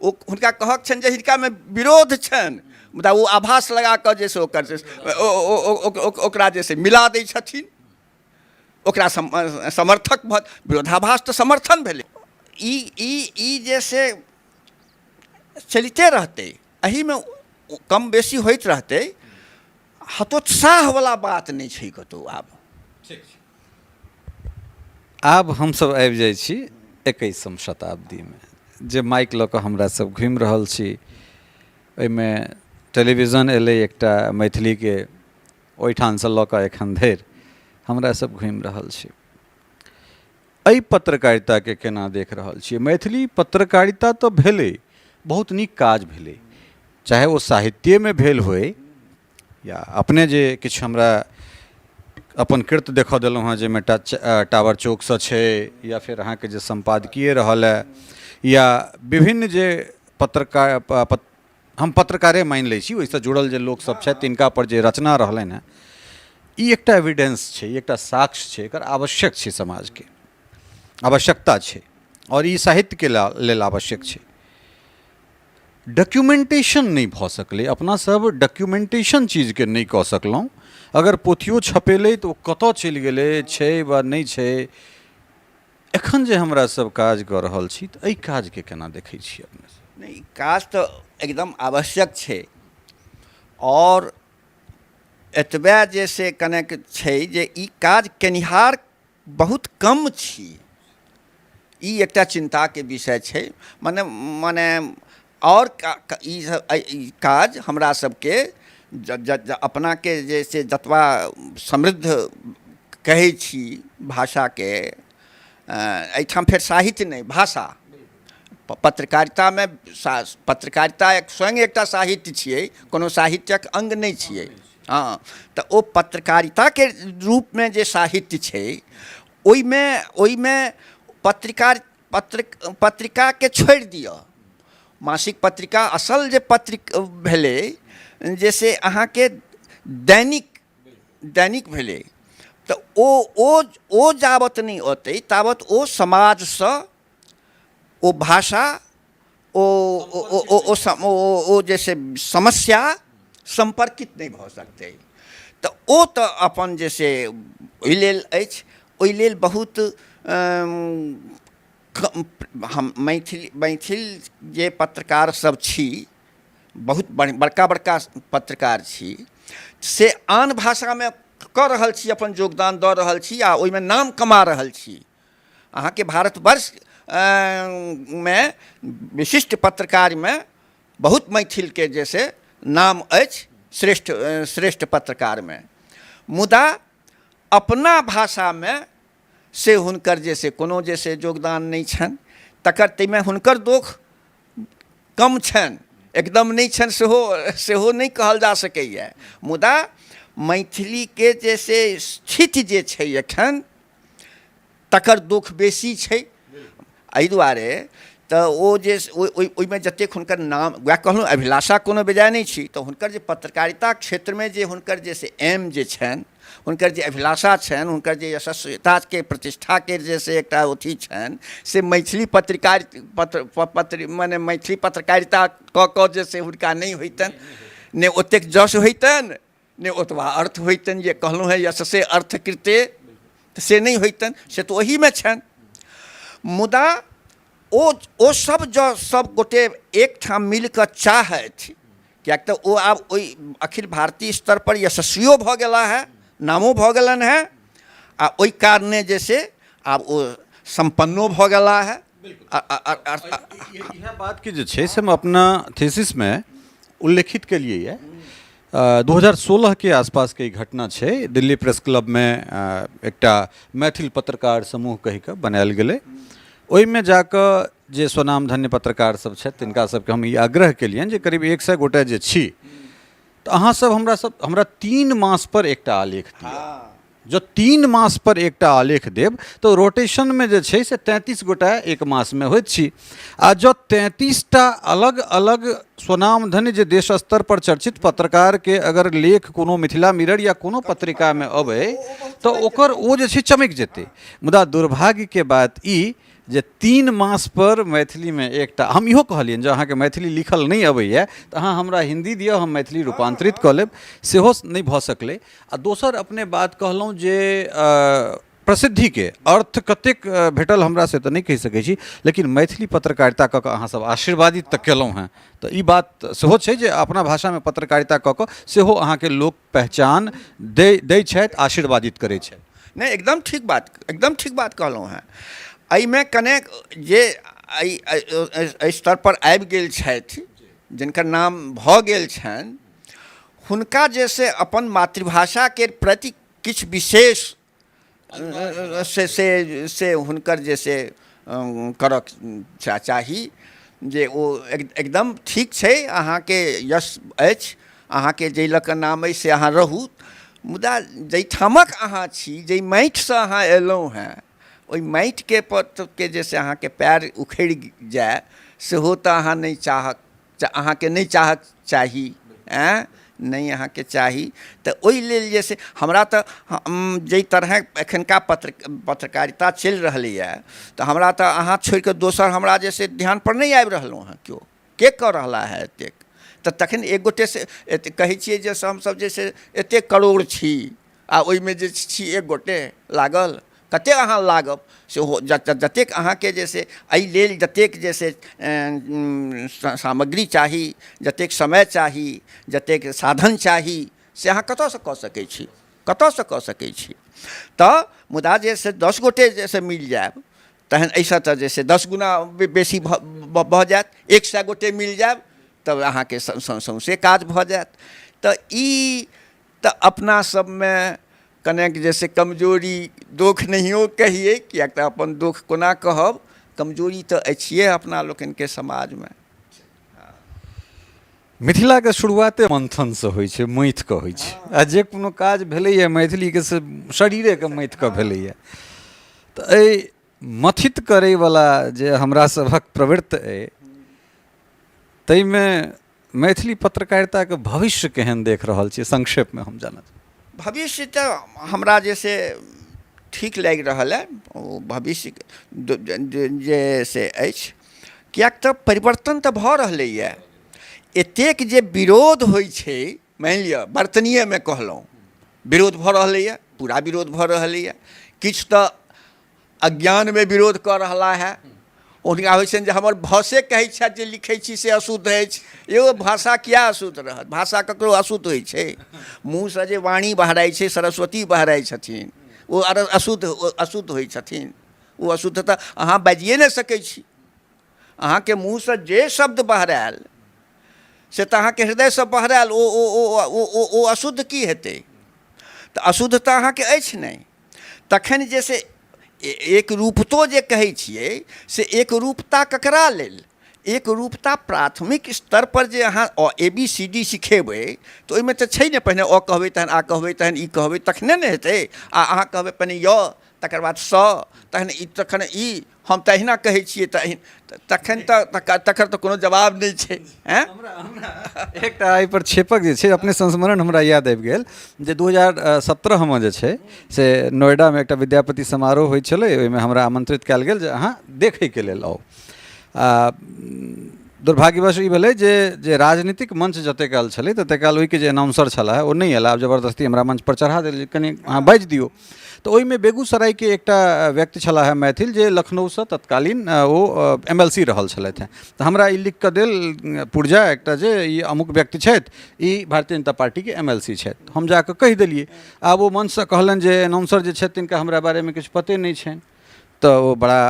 ओ हुनका कहक छनि जे हिनकामे विरोध छनि, मुदा ओ आभास लगा कऽ जे से ओकर जे ओकरा जे से मिला दै छथिन, ओकरा समर्थक भऽ विरोधाभास तऽ समर्थन भेलै। ई ई ई जे से चलिते रहतै, एहिमे कम बेसी होइत रहतै, हतोत्साहवला बात नहि छै कतहु। आब आब हमसभ आबि जाइ छी 21म शताब्दीमे, जे माइक लऽ कऽ हमरा सब घुमि रहल छी, ओहिमे टेलीविजन एलै एकटा मैथिलीके, ओहिठामसँ लऽ कऽ एखन धरि हमरा सब घुमि रहल छी। एहि पत्रकारिताके केना देख रहल छियै? मैथिली पत्रकारिता तऽ भेलै, बहुत नीक काज भेलै, चाहे ओ साहित्येमे भेल होइ या अपने जे किछु हमरा अपन कृत्य देखऽ देलहुँ हँ, जाहिमे टावर चौकसँ छै, या फेर अहाँके जे सम्पादकीय रहल हँ, या विभिन्न जे पत्रकार हम पत्रकारे मानि लै छी, ओहिसँ जुड़ल जे लोकसभ छथि तिनका पर जे रचना रहलनि हँ, ई एकटा एविडेंस छै, ई एकटा साक्ष्य छै, एकर आवश्यक छै, समाजके आवश्यकता छै, आओर ई साहित्यके लेल आवश्यक छै। डॉक्यूमेंटेशन नहि भऽ सकलै, अपना सब डॉक्यूमेंटेशन चीजके नहि कऽ सकलहुँ। अगर पोथियो छपेलै तऽ ओ कतऽ चलि गेलै, छै वा नहि छै। एखन जे हमरा सब काज कऽ रहल छी तऽ एहि काजके केना देखै छी अपने सब? नहि, काज तऽ एकदम आवश्यक छै, आओर एतबे जे से कनेक छै जे ई काज केनिहार बहुत कम छी, ई एकटा चिन्ताके विषय छै। मने मने आओर ई काज हमरा सबके अपनाके जे से जतबा समृद्ध कहै छी भाषाके, एहिठाम फेर साहित्य नहि, भाषा। पत्रकारितामे पत्रकारिता एक स्वयं एकटा साहित्य छियै, कोनो साहित्यक अङ्ग नहि छियै। हँ, तऽ ओ पत्रकारिताके रूपमे जे साहित्य छै, ओहिमे ओहिमे पत्रिका पत्र पत्रिकाके छोड़ि दिअ, मासिक पत्रिका असल जे पत्रिका भेलै जे से अहाँके दैनिक दैनिक भेलै, तऽ ओ ओ ओ जाबत नहि अतै ताबत ओ समाजसँ ओ भाषा ओ ओ ओ ओ ओ ओ जे से समस्या सम्पर्कित नहि भऽ सकतै। तऽ ओ तऽ अपन जे से ओहि लेल अछि, ओहि लेल बहुत हम मैथिल मैथिल जे पत्रकार सब छी, बहुत बड़का बड़का पत्रकार छी, से आन भाषामे कऽ रहल छी, अपन योगदान दऽ रहल छी आ ओहिमे नाम कमा रहल छी। अहाँके भारतवर्ष मे विशिष्ट पत्रकारमे बहुत मैथिलके जे से नाम अछि श्रेष्ठ श्रेष्ठ पत्रकारमे, मुदा अपना भाषामे से हुनकर जे से कोनो जे से योगदान नहि छनि। तकर ताहिमे हुनकर दोख कम छनि, एकदम नहि छनि सेहो सेहो नहि कहल जा सकैए, मुदा मैथिलीके जे से स्थिति जे छै एखन तकर दुख बेसी छै। एहि दुआरे तऽ ओ जे ओहिमे जतेक हुनकर नाम, वएह कहलहुँ अभिलाषा कोनो बेजाय नहि छी, तऽ हुनकर जे पत्रकारिता क्षेत्रमे जे हुनकर जे से एम जे छनि, हुनकर जे अभिलाषा छनि, हुनकर जे यशस्विताके प्रतिष्ठाके जे से एकटा अथी छनि, से मैथिली पत्रिका पत्र पत्र मने मैथिली पत्रकारिता कऽ कऽ जे से हुनका नहि होइतनि, नहि ओतेक जश होइतनि, नहि ओतबा अर्थ होइतनि। जे कहलहुँ हेँ यशसे अर्थ कृते, तऽ से नहि होइतनि, से तऽ ओहीमे छनि। मुदा ओ ओ सब जँ सब गोटे एकठाम मिल कऽ चाहथि, किएक तऽ ओ आब ओहि अखिल भारतीय स्तरपर यशस्वियो भऽ गेला हेँ, नामो भऽ गेलनि हेँ, आ ओहि कारणे जे से आब ओ सम्पन्नो भऽ गेला हेँ। इएह बातके जे छै से हम अपना थीसिसमे उल्लेखित केलियै यऽ। 2016 के आसपासके ई घटना छै। दिल्ली प्रेस क्लबमे एकटा मैथिल पत्रकार समूह कहि कऽ बनायल गेलै। ओहिमे जाकऽ जे स्वनामधन्य पत्रकार सब छथि तिनका सबके हम ई आग्रह केलियनि जे करीब 100 गोटे जे छी तऽ अहाँ सब हमरा सब हमरा 3 मास पर एकटा आलेख दिअ। जँ 3 मास पर एकटा आलेख देब तऽ रोटेशनमे जे छै से 33 गोटा एक मासमे होइत छी, आ जँ 33टा अलग अलग स्वनामधन्य जे देश स्तर पर चर्चित पत्रकारके अगर लेख कोनो मिथिला मिरर या कोनो पत्रिकामे अबै तऽ ओकर ओ जे छै चमकि जेतै। मुदा दुर्भाग्यके बात ई जे 3 मास पर मैथिलीमे एकटा, हम इहो कहलियनि जे अहाँके मैथिली लिखल नहि अबैए तऽ अहाँ हमरा हिन्दी दिअ, हम मैथिली रूपान्तरित कऽ लेब, सेहो नहि भऽ सकलै। आ दोसर अपने बात कहलहुँ जे प्रसिद्धिके अर्थ कतेक भेटल हमरा से तऽ नहि कहि सकै छी, लेकिन मैथिली पत्रकारिता कऽ कऽ अहाँसभ आशीर्वादित तऽ केलहुँ हेँ, तऽ ई बात सेहो छै जे अपना भाषामे पत्रकारिता कऽ कऽ सेहो अहाँके लोक पहचान दै दै छथि, आशीर्वादित करै छथि। नहि, एकदम ठीक बात, एकदम ठीक बात कहलहुँ हेँ। एहिमे कनेक जे एहि एहि स्तरपर आबि गेल छथि, जिनकर नाम भऽ गेल छनि, हुनका जे से अपन मातृभाषाके प्रति किछु विशेष से से से हुनकर जे से करक चाही जे ओ एकदम ठीक छै, अहाँके यश अछि, अहाँके जाहि लऽ कऽ नाम अछि से अहाँ रहू, मुदा जाहिठामक अहाँ छी, जाहि माटिसँ अहाँ अयलहुँ हेँ, ओहि माटिके पत्रके जे से अहाँके पएर उखड़ि जाय सेहो तऽ अहाँ नहि चाहक, अहाँके नहि चाहक चाही, आँय नहि अहाँके चाही। तऽ ओहि लेल जे से हमरा तऽ जाहि तरहे एखनका पत्रकारिता चलि रहलैए तऽ हमरा तऽ अहाँ छोड़िकऽ दोसर हमरा जे से ध्यानपर नहि आबि रहलहुँ हेँ केओ के कऽ रहला है एतेक। तऽ तखन एक गोटेसँ एतेक कहै छियै जे हमसभ जे से एतेक करोड़ छी आ ओहिमे जे छी एक गोटे लागल, कतेक अहाँ लागब सेहो जतेक अहाँके जे से एहि लेल जतेक जे से सामग्री चाही, जतेक समय चाही, जतेक साधन चाही, से अहाँ कतऽसँ कऽ सकै छी, कतऽसँ कऽ सकै छी। तऽ मुदा जे से 10 गोटे जे से मिल जायब तहन एहिसँ तऽ जे से 10 गुना बेसी भऽ जायत, 100 गोटे मिल जायब तब अहाँके सौँसे काज भऽ जायत। तऽ ई तऽ अपना सबमे कनेक जे से कमजोरी दोख नहियो कहियै, किएक तऽ अपन दोख कोना कहब, कमजोरी तऽ अछिए अपना लोकनिके समाजमे। मिथिलाके शुरुआते मन्थनसँ होइ छै, मथि कऽ होइ छै, आ जे कोनो काज भेलैए मैथिलीके से शरीरेके मथि कऽ भेलैए। तऽ एहि मथित करैवला जे हमरा सभक प्रवृत्त अइ, ताहिमे मैथिली पत्रकारिताके भविष्य केहन देख रहल छियै, संक्षेपमे हम जानऽ चाहब। भविष्य तऽ हमरा जे से ठीक लागि रहल अइ, ओ भविष्य जे से अछि, किएक तऽ परिवर्तन तऽ भऽ रहलैए। एतेक जे विरोध होइ छै, मानि लिअ वर्तनीयमे कहलहुँ विरोध भऽ रहलैए, पूरा विरोध भऽ रहलैए। किछु तऽ अज्ञानमे विरोध कऽ रहला है, हुनका होइ छनि जे हमर भाषे कहै छथि जे लिखै छी से अशुद्ध अछि। यौ, भाषा किया अशुद्ध रहत? भाषा ककरो अशुद्ध होइ छै? मुँहसँ जे वाणी बहराइ छै, सरस्वती बहराइ छथिन, ओ अशुद्ध अशुद्ध होइ छथिन? ओ अशुद्ध तऽ अहाँ बाजिए नहि सकै छी। अहाँके मुँहसँ जे शब्द बहरायल से तऽ अहाँके हृदयसँ बहरायल, ओ ओ ओ ओ ओ ओ अशुद्ध की हेतै? तऽ अशुद्ध तऽ अहाँके अछि नहि। तखन जे से एक रूपतो जे कहै छियै, से एक रूपता ककरा लेल? एक रूपता प्राथमिक स्तर पर जे अहाँ ए बी सी डी सिखेबै तऽ ओहिमे तऽ छै ने, पहिने अ कहबै, तहन आ कहबै, तहन ई कहबै, तखने ने हेतै। आ अहाँ कहबै पहिने य, तकर बाद स, तहन ई, तखन ई। हम तऽ अहिना कहै छियै तऽ तखन तऽ तकर तऽ कोनो जवाब नहि छै। आँय, एकटा एहिपर क्षेपक जे छै, अपने संस्मरण हमरा याद आबि गेल जे 2017मे जे छै से नोएडामे एकटा विद्यापति समारोह होइ छलै। ओहिमे हमरा आमन्त्रित कयल गेल जे अहाँ देखैके लेल आउ। आ दुर्भाग्यवश ई भेलै जे जे राजनीतिक मंच जतेक काल छलै ततेक काल ओहिके जे एनाउंसर छलाह ओ नहि अयलाह। आब जबरदस्ती हमरा मंच पर चढ़ा देल जे कनि अहाँ बाजि दियौ। तऽ ओहिमे बेगूसरायके एकटा व्यक्ति छलाह हे मैथिल, जे लखनऊसँ तत्कालीन ओ एम एल सी रहल छलथि हेँ। तऽ हमरा ई लिखि कऽ देल पुर्जा एकटा जे ई अमुक व्यक्ति छथि, ई भारतीय जनता पार्टीके एम एल सी छथि। हम जा कऽ कहि देलियै। आब ओ मंचसँ कहलनि जे एनाउंसर जे छथि तिनका हमरा बारेमे किछु पते नहि छनि। तऽ ओ बड़ा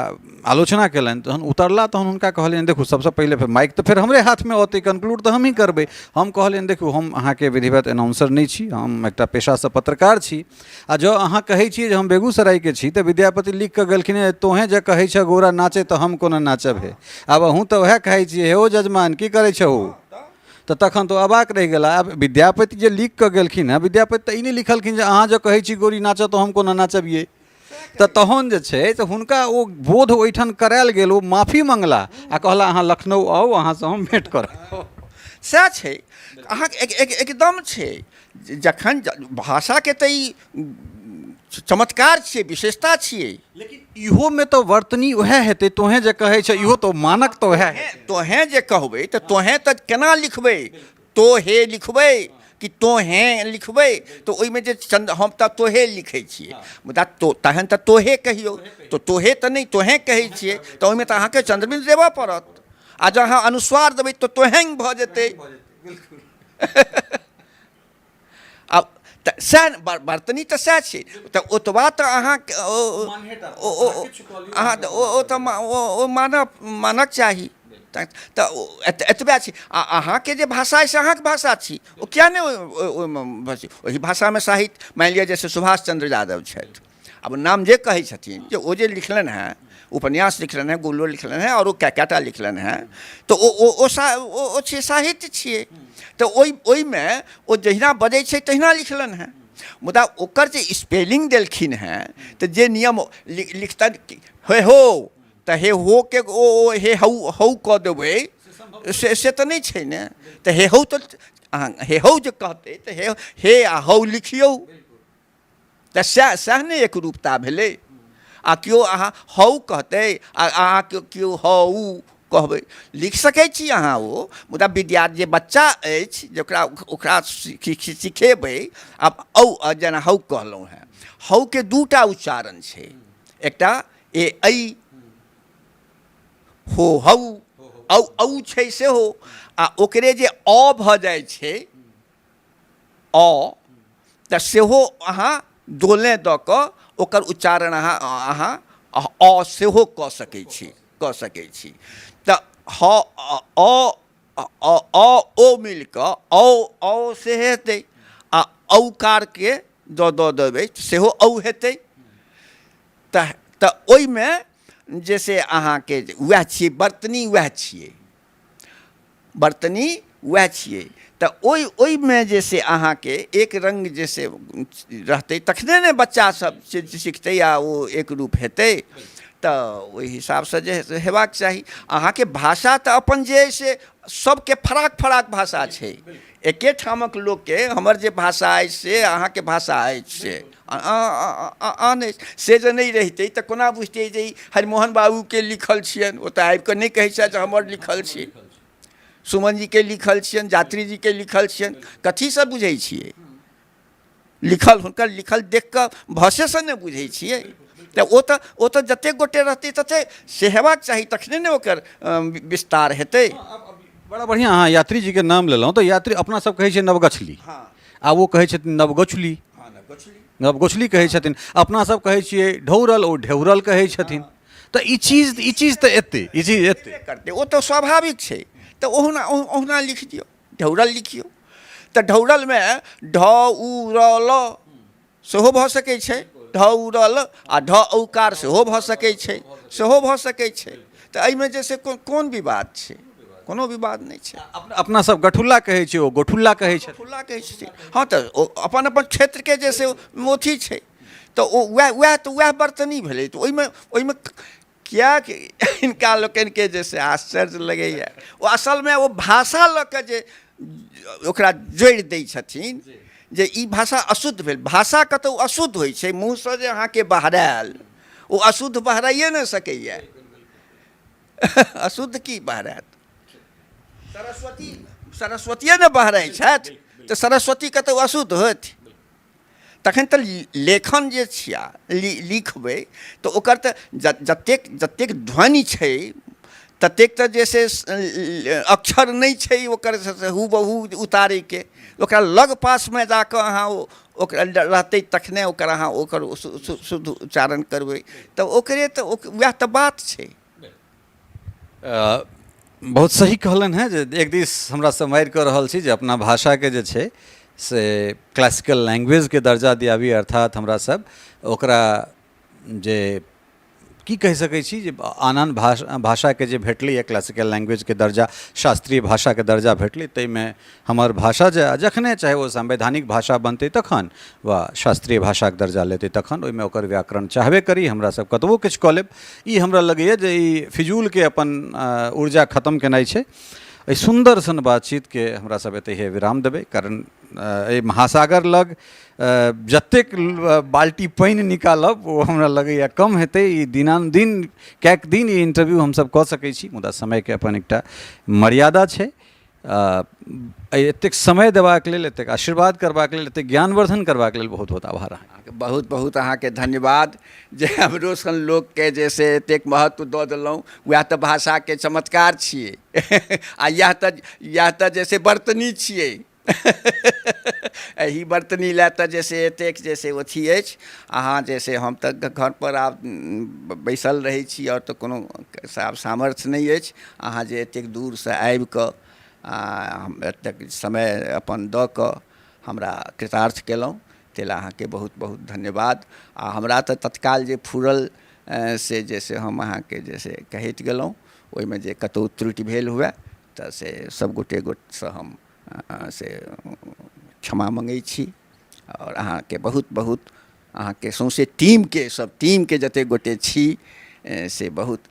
आलोचना कयलनि। तहन उतरला, तहन हुनका कहलियनि, देखू, सबसँ पहिले फेर माइक तऽ फेर हमरे हाथमे औतै, कन्क्लूड तऽ हमहीँ करबै। हम कहलियनि, देखू, हम अहाँके विधिवत एनाउंसर नहि छी, हम एकटा पेशासँ पत्रकार छी। आ जँ अहाँ कहै छियै जे हम बेगूसरायके छी, तऽ विद्यापति लिख कऽ गेलखिन हेँ, तोहेँ जे कहै छह गोरा नाचे तऽ हम कोना नाचब हे। आब अहूँ तऽ उएह कहै छियै, हे ओ जजमान की करै छहु? तऽ तखन तऽ ओ अबाक रहि गेला। आब विद्यापति जे लिख कऽ गेलखिन हेँ, विद्यापति तऽ ई नहि लिखलखिन जे अहाँ जँ कहै छी गोरी नाचऽ तऽ हम कोना नाचबियै। तऽ तहन जे छै से हुनका ओ बोध ओहिठाम करायल गेल। ओ माफी मङ्गला आ कहला, अहाँ लखनऊ आउ, अहाँसँ हम भेँट करब। सएह छै अहाँके, एकदम छै। जखन भाषाके तऽ ई चमत्कार छियै, विशेषता छियै। लेकिन इहोमे तऽ वर्तनी उएह हेतै, तोहेँ जे कहै छै, इहो तऽ मानक तऽ उएह। तोहेँ जे कहबै तऽ तोहेँ तऽ केना लिखबै? तो हे लिखबै कि तोहेँ लिखबै? तऽ ओहिमे जे चन्द, हम तऽ तोहे लिखै छियै, मुदा तो तहन तऽ तोहे कहियौ तऽ तोहे तऽ नहि, तोहेँ कहै छियै, तऽ ओहिमे तऽ अहाँके चन्द्रबिन्दु देबऽ पड़त। आ जँ अहाँ अनुस्वार देबै तऽ तोहेँ भऽ जेतै। आब तऽ सएह वर्तनी तऽ सएह छै। तऽ ओतबा तऽ अहाँ अहाँ तऽ ओ तऽ ओ मानऽ मानक चाही। तऽ एतबे छै। आ अहाँके जे भाषा अइ से अहाँके भाषा छी, ओ किया नहि ओहिमे ओहि भाषामे साहित्य? मानि लिअ जैसे सुभाष चन्द्र यादव छथि, आब नाम जे कहै छथिन जे ओ जे लिखलनि हेँ, उपन्यास लिखलनि हेँ, गुल्लो लिखलनि हेँ, आओर ओ कए कएटा लिखलनि हेँ, तऽ ओ ओ ओ सा ओ ओ छियै, साहित्य छियै। तऽ ओहिमे ओ जहिना बजै छै तहिना लिखलनि हेँ। मुदा ओकर जे स्पेलिंग देलखिन हेँ, तऽ जे नियम लिखतनि, हे हो तऽ हे होके ओ ओ हे हौ हौ कऽ देबै से से तऽ नहि छै ने। तऽ हे हौ तऽ अहाँ हे हौ जे कहतै तऽ हे हे आ हौ लिखियौ तऽ सएह सएह ने एकरूपता भेलै। आ केओ अहाँ हौ कहतै आ अहाँ केओ हौ कहबै, लिख सकै छी अहाँ ओ। मुदा विद्या जे बच्चा अछि जकरा ओकरा सिखेबै, आब औ जेना हौ कहलहुँ हेँ, हौके दूटा उच्चारण छै, एकटा ए ऐ हो हौ औ औ छै सेहो, आ ओकरे जे अ भऽ जाइ छै अ, तऽ सेहो अहाँ डोले दऽ कऽ ओकर उच्चारण अहाँ अहाँ अ सेहो कऽ सकै छी, कऽ सकै छी। तऽ ह अ अ ओ मिलि कऽ औ औ से हेतै आ औकारके दऽ दऽ देबै सेहो औ हेतै। तऽ तऽ ओहिमे जे से अहाँके उएह छियै वर्तनी, उएह छियै वर्तनी, उएह छियै। तऽ ओहिमे जे से अहाँके एक रङ्ग जे से रहतै तखने ने बच्चा सब सिखतै आ ओ एक रूप हेतै। तऽ ओहि हिसाबसँ जे हेबाक चाही। अहाँके भाषा तऽ अपन जे अइ से सबके फराक फराक भाषा छै। एके ठामक लोकके हमर जे भाषा अछि से अहाँके भाषा अछि से आन अछि, से जे नहि रहितै तऽ कोना बुझतियै जे ई हरिमोहन बाबूके लिखल छियनि? ओ तऽ आबिकऽ नहि कहै छथि जे हमर लिखल छी, सुमन जीके लिखल छियनि, यात्री जीके लिखल छियनि। कथीसँ बुझै छियै लिखल? हुनकर लिखल देख कऽ भाषेसँ ने बुझै छियै। तऽ ओ तऽ जतेक गोटे रहतै ततेक से हेबाक चाही, तखने ने ओकर विस्तार हेतै। बड़ा बढ़िआँ। अहाँ यात्री जीके नाम लेलहुँ तऽ यात्री अपना सब कहै छियै नवगछली, आ ओ कहै छथिन नवगछुली, नवगछुली कहै छथिन। अपना सब कहै छियै ढौरल, ओ ढेउरल कहै छथिन। तऽ ई चीज तऽ एतै, ई चीज एतै करतै, ओ तऽ स्वाभाविक छै। तऽ ओहुना ओहुना लिख दियौ, ढौरल लिखियौ तऽ ढौरलमे ढ उ र ल सेहो भऽ सकै छै, ढ उ र ल आ ढ औकार सेहो भऽ सकै छै, सेहो भऽ सकै छै। तऽ एहिमे जे से कोन विवाद छै? कोनो विवाद नहि छै। अपना सब गठुल्ला कहै छै, ओ गोठुल्ला कहै छै। गोठुल्ला कहै छै। हँ, तऽ ओ अपन अपन क्षेत्रके जे से अथी छै, तऽ ओ वएह वएह तऽ वएह वर्तनी भेलै। तऽ ओहिमे ओहिमे किएक हिनका लोकनिके जे से आश्चर्य लगैए? ओ असलमे ओ भाषा लऽ कऽ जे ओकरा जोड़ि दै छथिन जे ई भाषा अशुद्ध भेल। भाषा कतहु अशुद्ध होइ छै? मुँहसँ जे अहाँके बहरायल ओ अशुद्ध बहराइए नहि सकैए। अशुद्ध की बहरायत? सरस्वती सरस्वतिए ने बहराइ छथि, तऽ सरस्वती कतहु अशुद्ध होथि? तखन तऽ लेखन जे छिया लिखबै तऽ ओकर तऽ जतेक जतेक ध्वनि छै ततेक तऽ जे से अक्षर नहि छै ओकर हूबहू उतारैके। ओकरा लग पासमे जाकऽ अहाँ ओ ओकरा रहतै तखने ओकर अहाँ ओकर शुद्ध उच्चारण करबै। तऽ ओकरे तऽ वएह तऽ बात छै। बहुत सही कहलनि हेँ जे एक दिस हमरा सब मारि कऽ रहल छी जे अपना भाषाके जे छै से क्लासिकल लैंग्वेजके दर्जा दियाबी, अर्थात हमरा सब ओकरा जे की कहि सकै छी जे आन आन भाषाके जे भेटलैए क्लासिकल लैंग्वेजके दर्जा, शास्त्रीय भाषाके दर्जा भेटलै, ताहिमे हमर भाषा जे जखने चाहे ओ संवैधानिक भाषा बनतै तखन वा शास्त्रीय भाषाके दर्जा लेतै तखन ओहिमे ओकर व्याकरण चाहबे करी। हमरा सब कतबो किछु कऽ लेब, ई हमरा लगैए जे ई फिजूलके अपन ऊर्जा खतम केनाइ छै। एहि सुन्दर सन बातचीतके हमरा सब एतहिए विराम देबै, कारण एहि महासागर लग जतेक बाल्टी पानि निकालब ओ हमरा लगैए कम हेतै। ई दिनानुदिन कएक दिन ई इंटरव्यू हमसब कऽ सकै छी, मुदा समयके अपन एकटा मर्यादा छै। एतेक समय देबाक लेल, एतेक आशीर्वाद करबाक लेल, एतेक ज्ञानवर्धन करबाक लेल बहुत बहुत आभार अहाँके। बहुत बहुत अहाँके धन्यवाद जे हमरो सन लोकके जे से एतेक महत्व दऽ देलहुँ। वएह तऽ भाषाके चमत्कार छियै आ इएह तऽ जे से वर्तनी छियै। एहि वर्तनी लए तऽ जे से एतेक जे से अथी अछि। अहाँ जे से हम तऽ घरपर आब बैसल रहै छी आओर तऽ कोनो सामर्थ्य नहि अछि। अहाँ जे एतेक दूरसँ आबिकऽ हम एतेक समय अपन दऽ कऽ हमरा कृतार्थ केलहुँ, ताहि लए अहाँके बहुत बहुत धन्यवाद। आ हमरा तऽ तत्काल जे फुरल से जे से हम अहाँके जे से कहैत गेलहुँ, ओहिमे जे कतहु त्रुटि भेल हुए तऽ से सब गोटे गोटसँ हम से क्षमा मङ्गै छी। आओर अहाँके बहुत बहुत, अहाँके सौँसे टीमके, सब टीमके जतेक गोटे छी से बहुत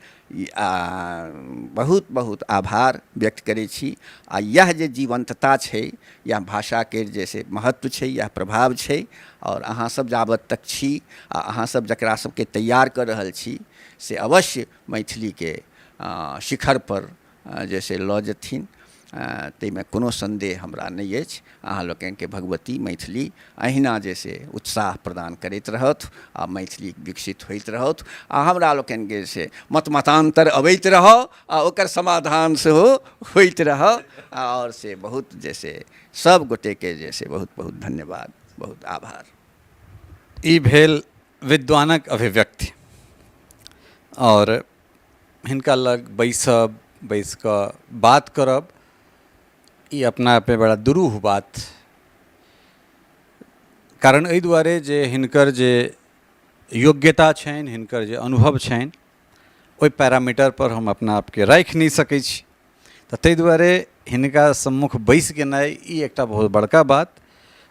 आ बहुत बहुत आभार व्यक्त करै छी। आ इएह जे जीवन्तता छै, इएह भाषाके जे से महत्व छै, इएह प्रभाव छै। आओर अहाँसब जाबत तक छी आ अहाँसब जकरा सबके तैयार कऽ रहल छी से अवश्य मैथिलीके शिखरपर जे से लऽ जेथिन, ताहिमे कोनो सन्देह हमरा नहि अछि। अहाँ लोकनिके भगवती मैथिली अहिना जे से उत्साह प्रदान करैत रहथि आ मैथिली विकसित होइत रहथि आ हमरा लोकनिके से मत मतान्तर अबैत रहय आ ओकर समाधान सेहो होइत रहय। आओर से बहुत जे से सब गोटेके जे से बहुत बहुत धन्यवाद, बहुत आभार। ई भेल विद्वानक अभिव्यक्ति। आओर हिनका लग बैसब, बैस कऽ बात करब। ई अपना आपमे बड़ा दुरूह बात, कारण एहि दुआरे जे हिनकर जे योग्यता छनि, हिनकर जे अनुभव छनि, ओहि पैरामीटरपर हम अपना आपके राखि नहि सकै छी। तऽ ताहि दुआरे हिनका सम्मुख बैसि गेनाइ ई एकटा बहुत बड़का बात,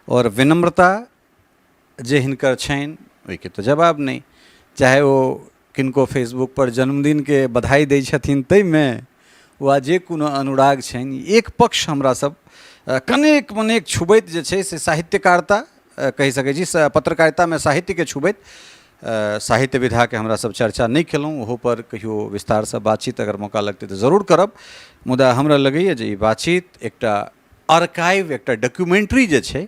आओर विनम्रता जे हिनकर छनि ओहिके तऽ जवाब नहि। चाहे ओ किनको फेसबुकपर जन्मदिनके बधाइ दै छथिन ताहिमे वा जे कोनो अनुराग छनि, एक पक्ष हमरा सब कनेक मनेक छुबैत जे छै से साहित्यकारता कहि सकै छी, पत्रकारितामे साहित्यके छुबैत साहित्य विधाके हमरा सब चर्चा नहि केलहुँ, ओहोपर कहियो विस्तारसँ बातचीत अगर मौका लगतै तऽ जरूर करब। मुदा हमरा लगैए जे ई बातचीत एकटा आर्काइव, एकटा डॉक्यूमेंट्री जे छै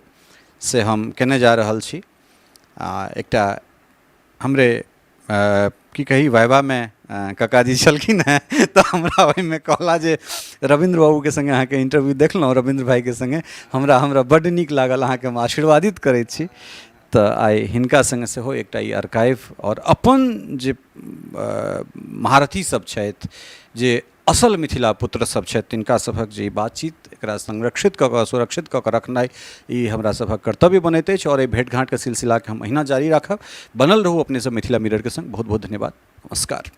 से हम केने जा रहल छी। आ एकटा हमरे की कही वाइवामे काकाजी छलखिन हेँ, तऽ हमरा ओहिमे कहला जे रविन्द्र बाबूके सङ्गे अहाँके इंटरव्यू देखलहुँ, रविन्द्र भाइके सङ्गे हमरा हमरा बड्ड नीक लागल, अहाँके हम आशीर्वादित करैत छी। तऽ आइ हिनका सङ्गे सेहो एकटा ई आर्काइव आओर अपन जे महारथी सब छथि, जे असल मिथिला पुत्र सब छथि, तिनका सभक जे बातचीत, एकरा संरक्षित कऽ कऽ सुरक्षित कऽ कऽ रखनाइ ई हमरा सभक कर्तव्य बनैत अछि। आओर एहि भेँटघाँटके सिलसिलाके हम अहिना जारी राखब। बनल रहू अपने सब मिथिला मिररके सङ्ग। बहुत बहुत धन्यवाद, नमस्कार।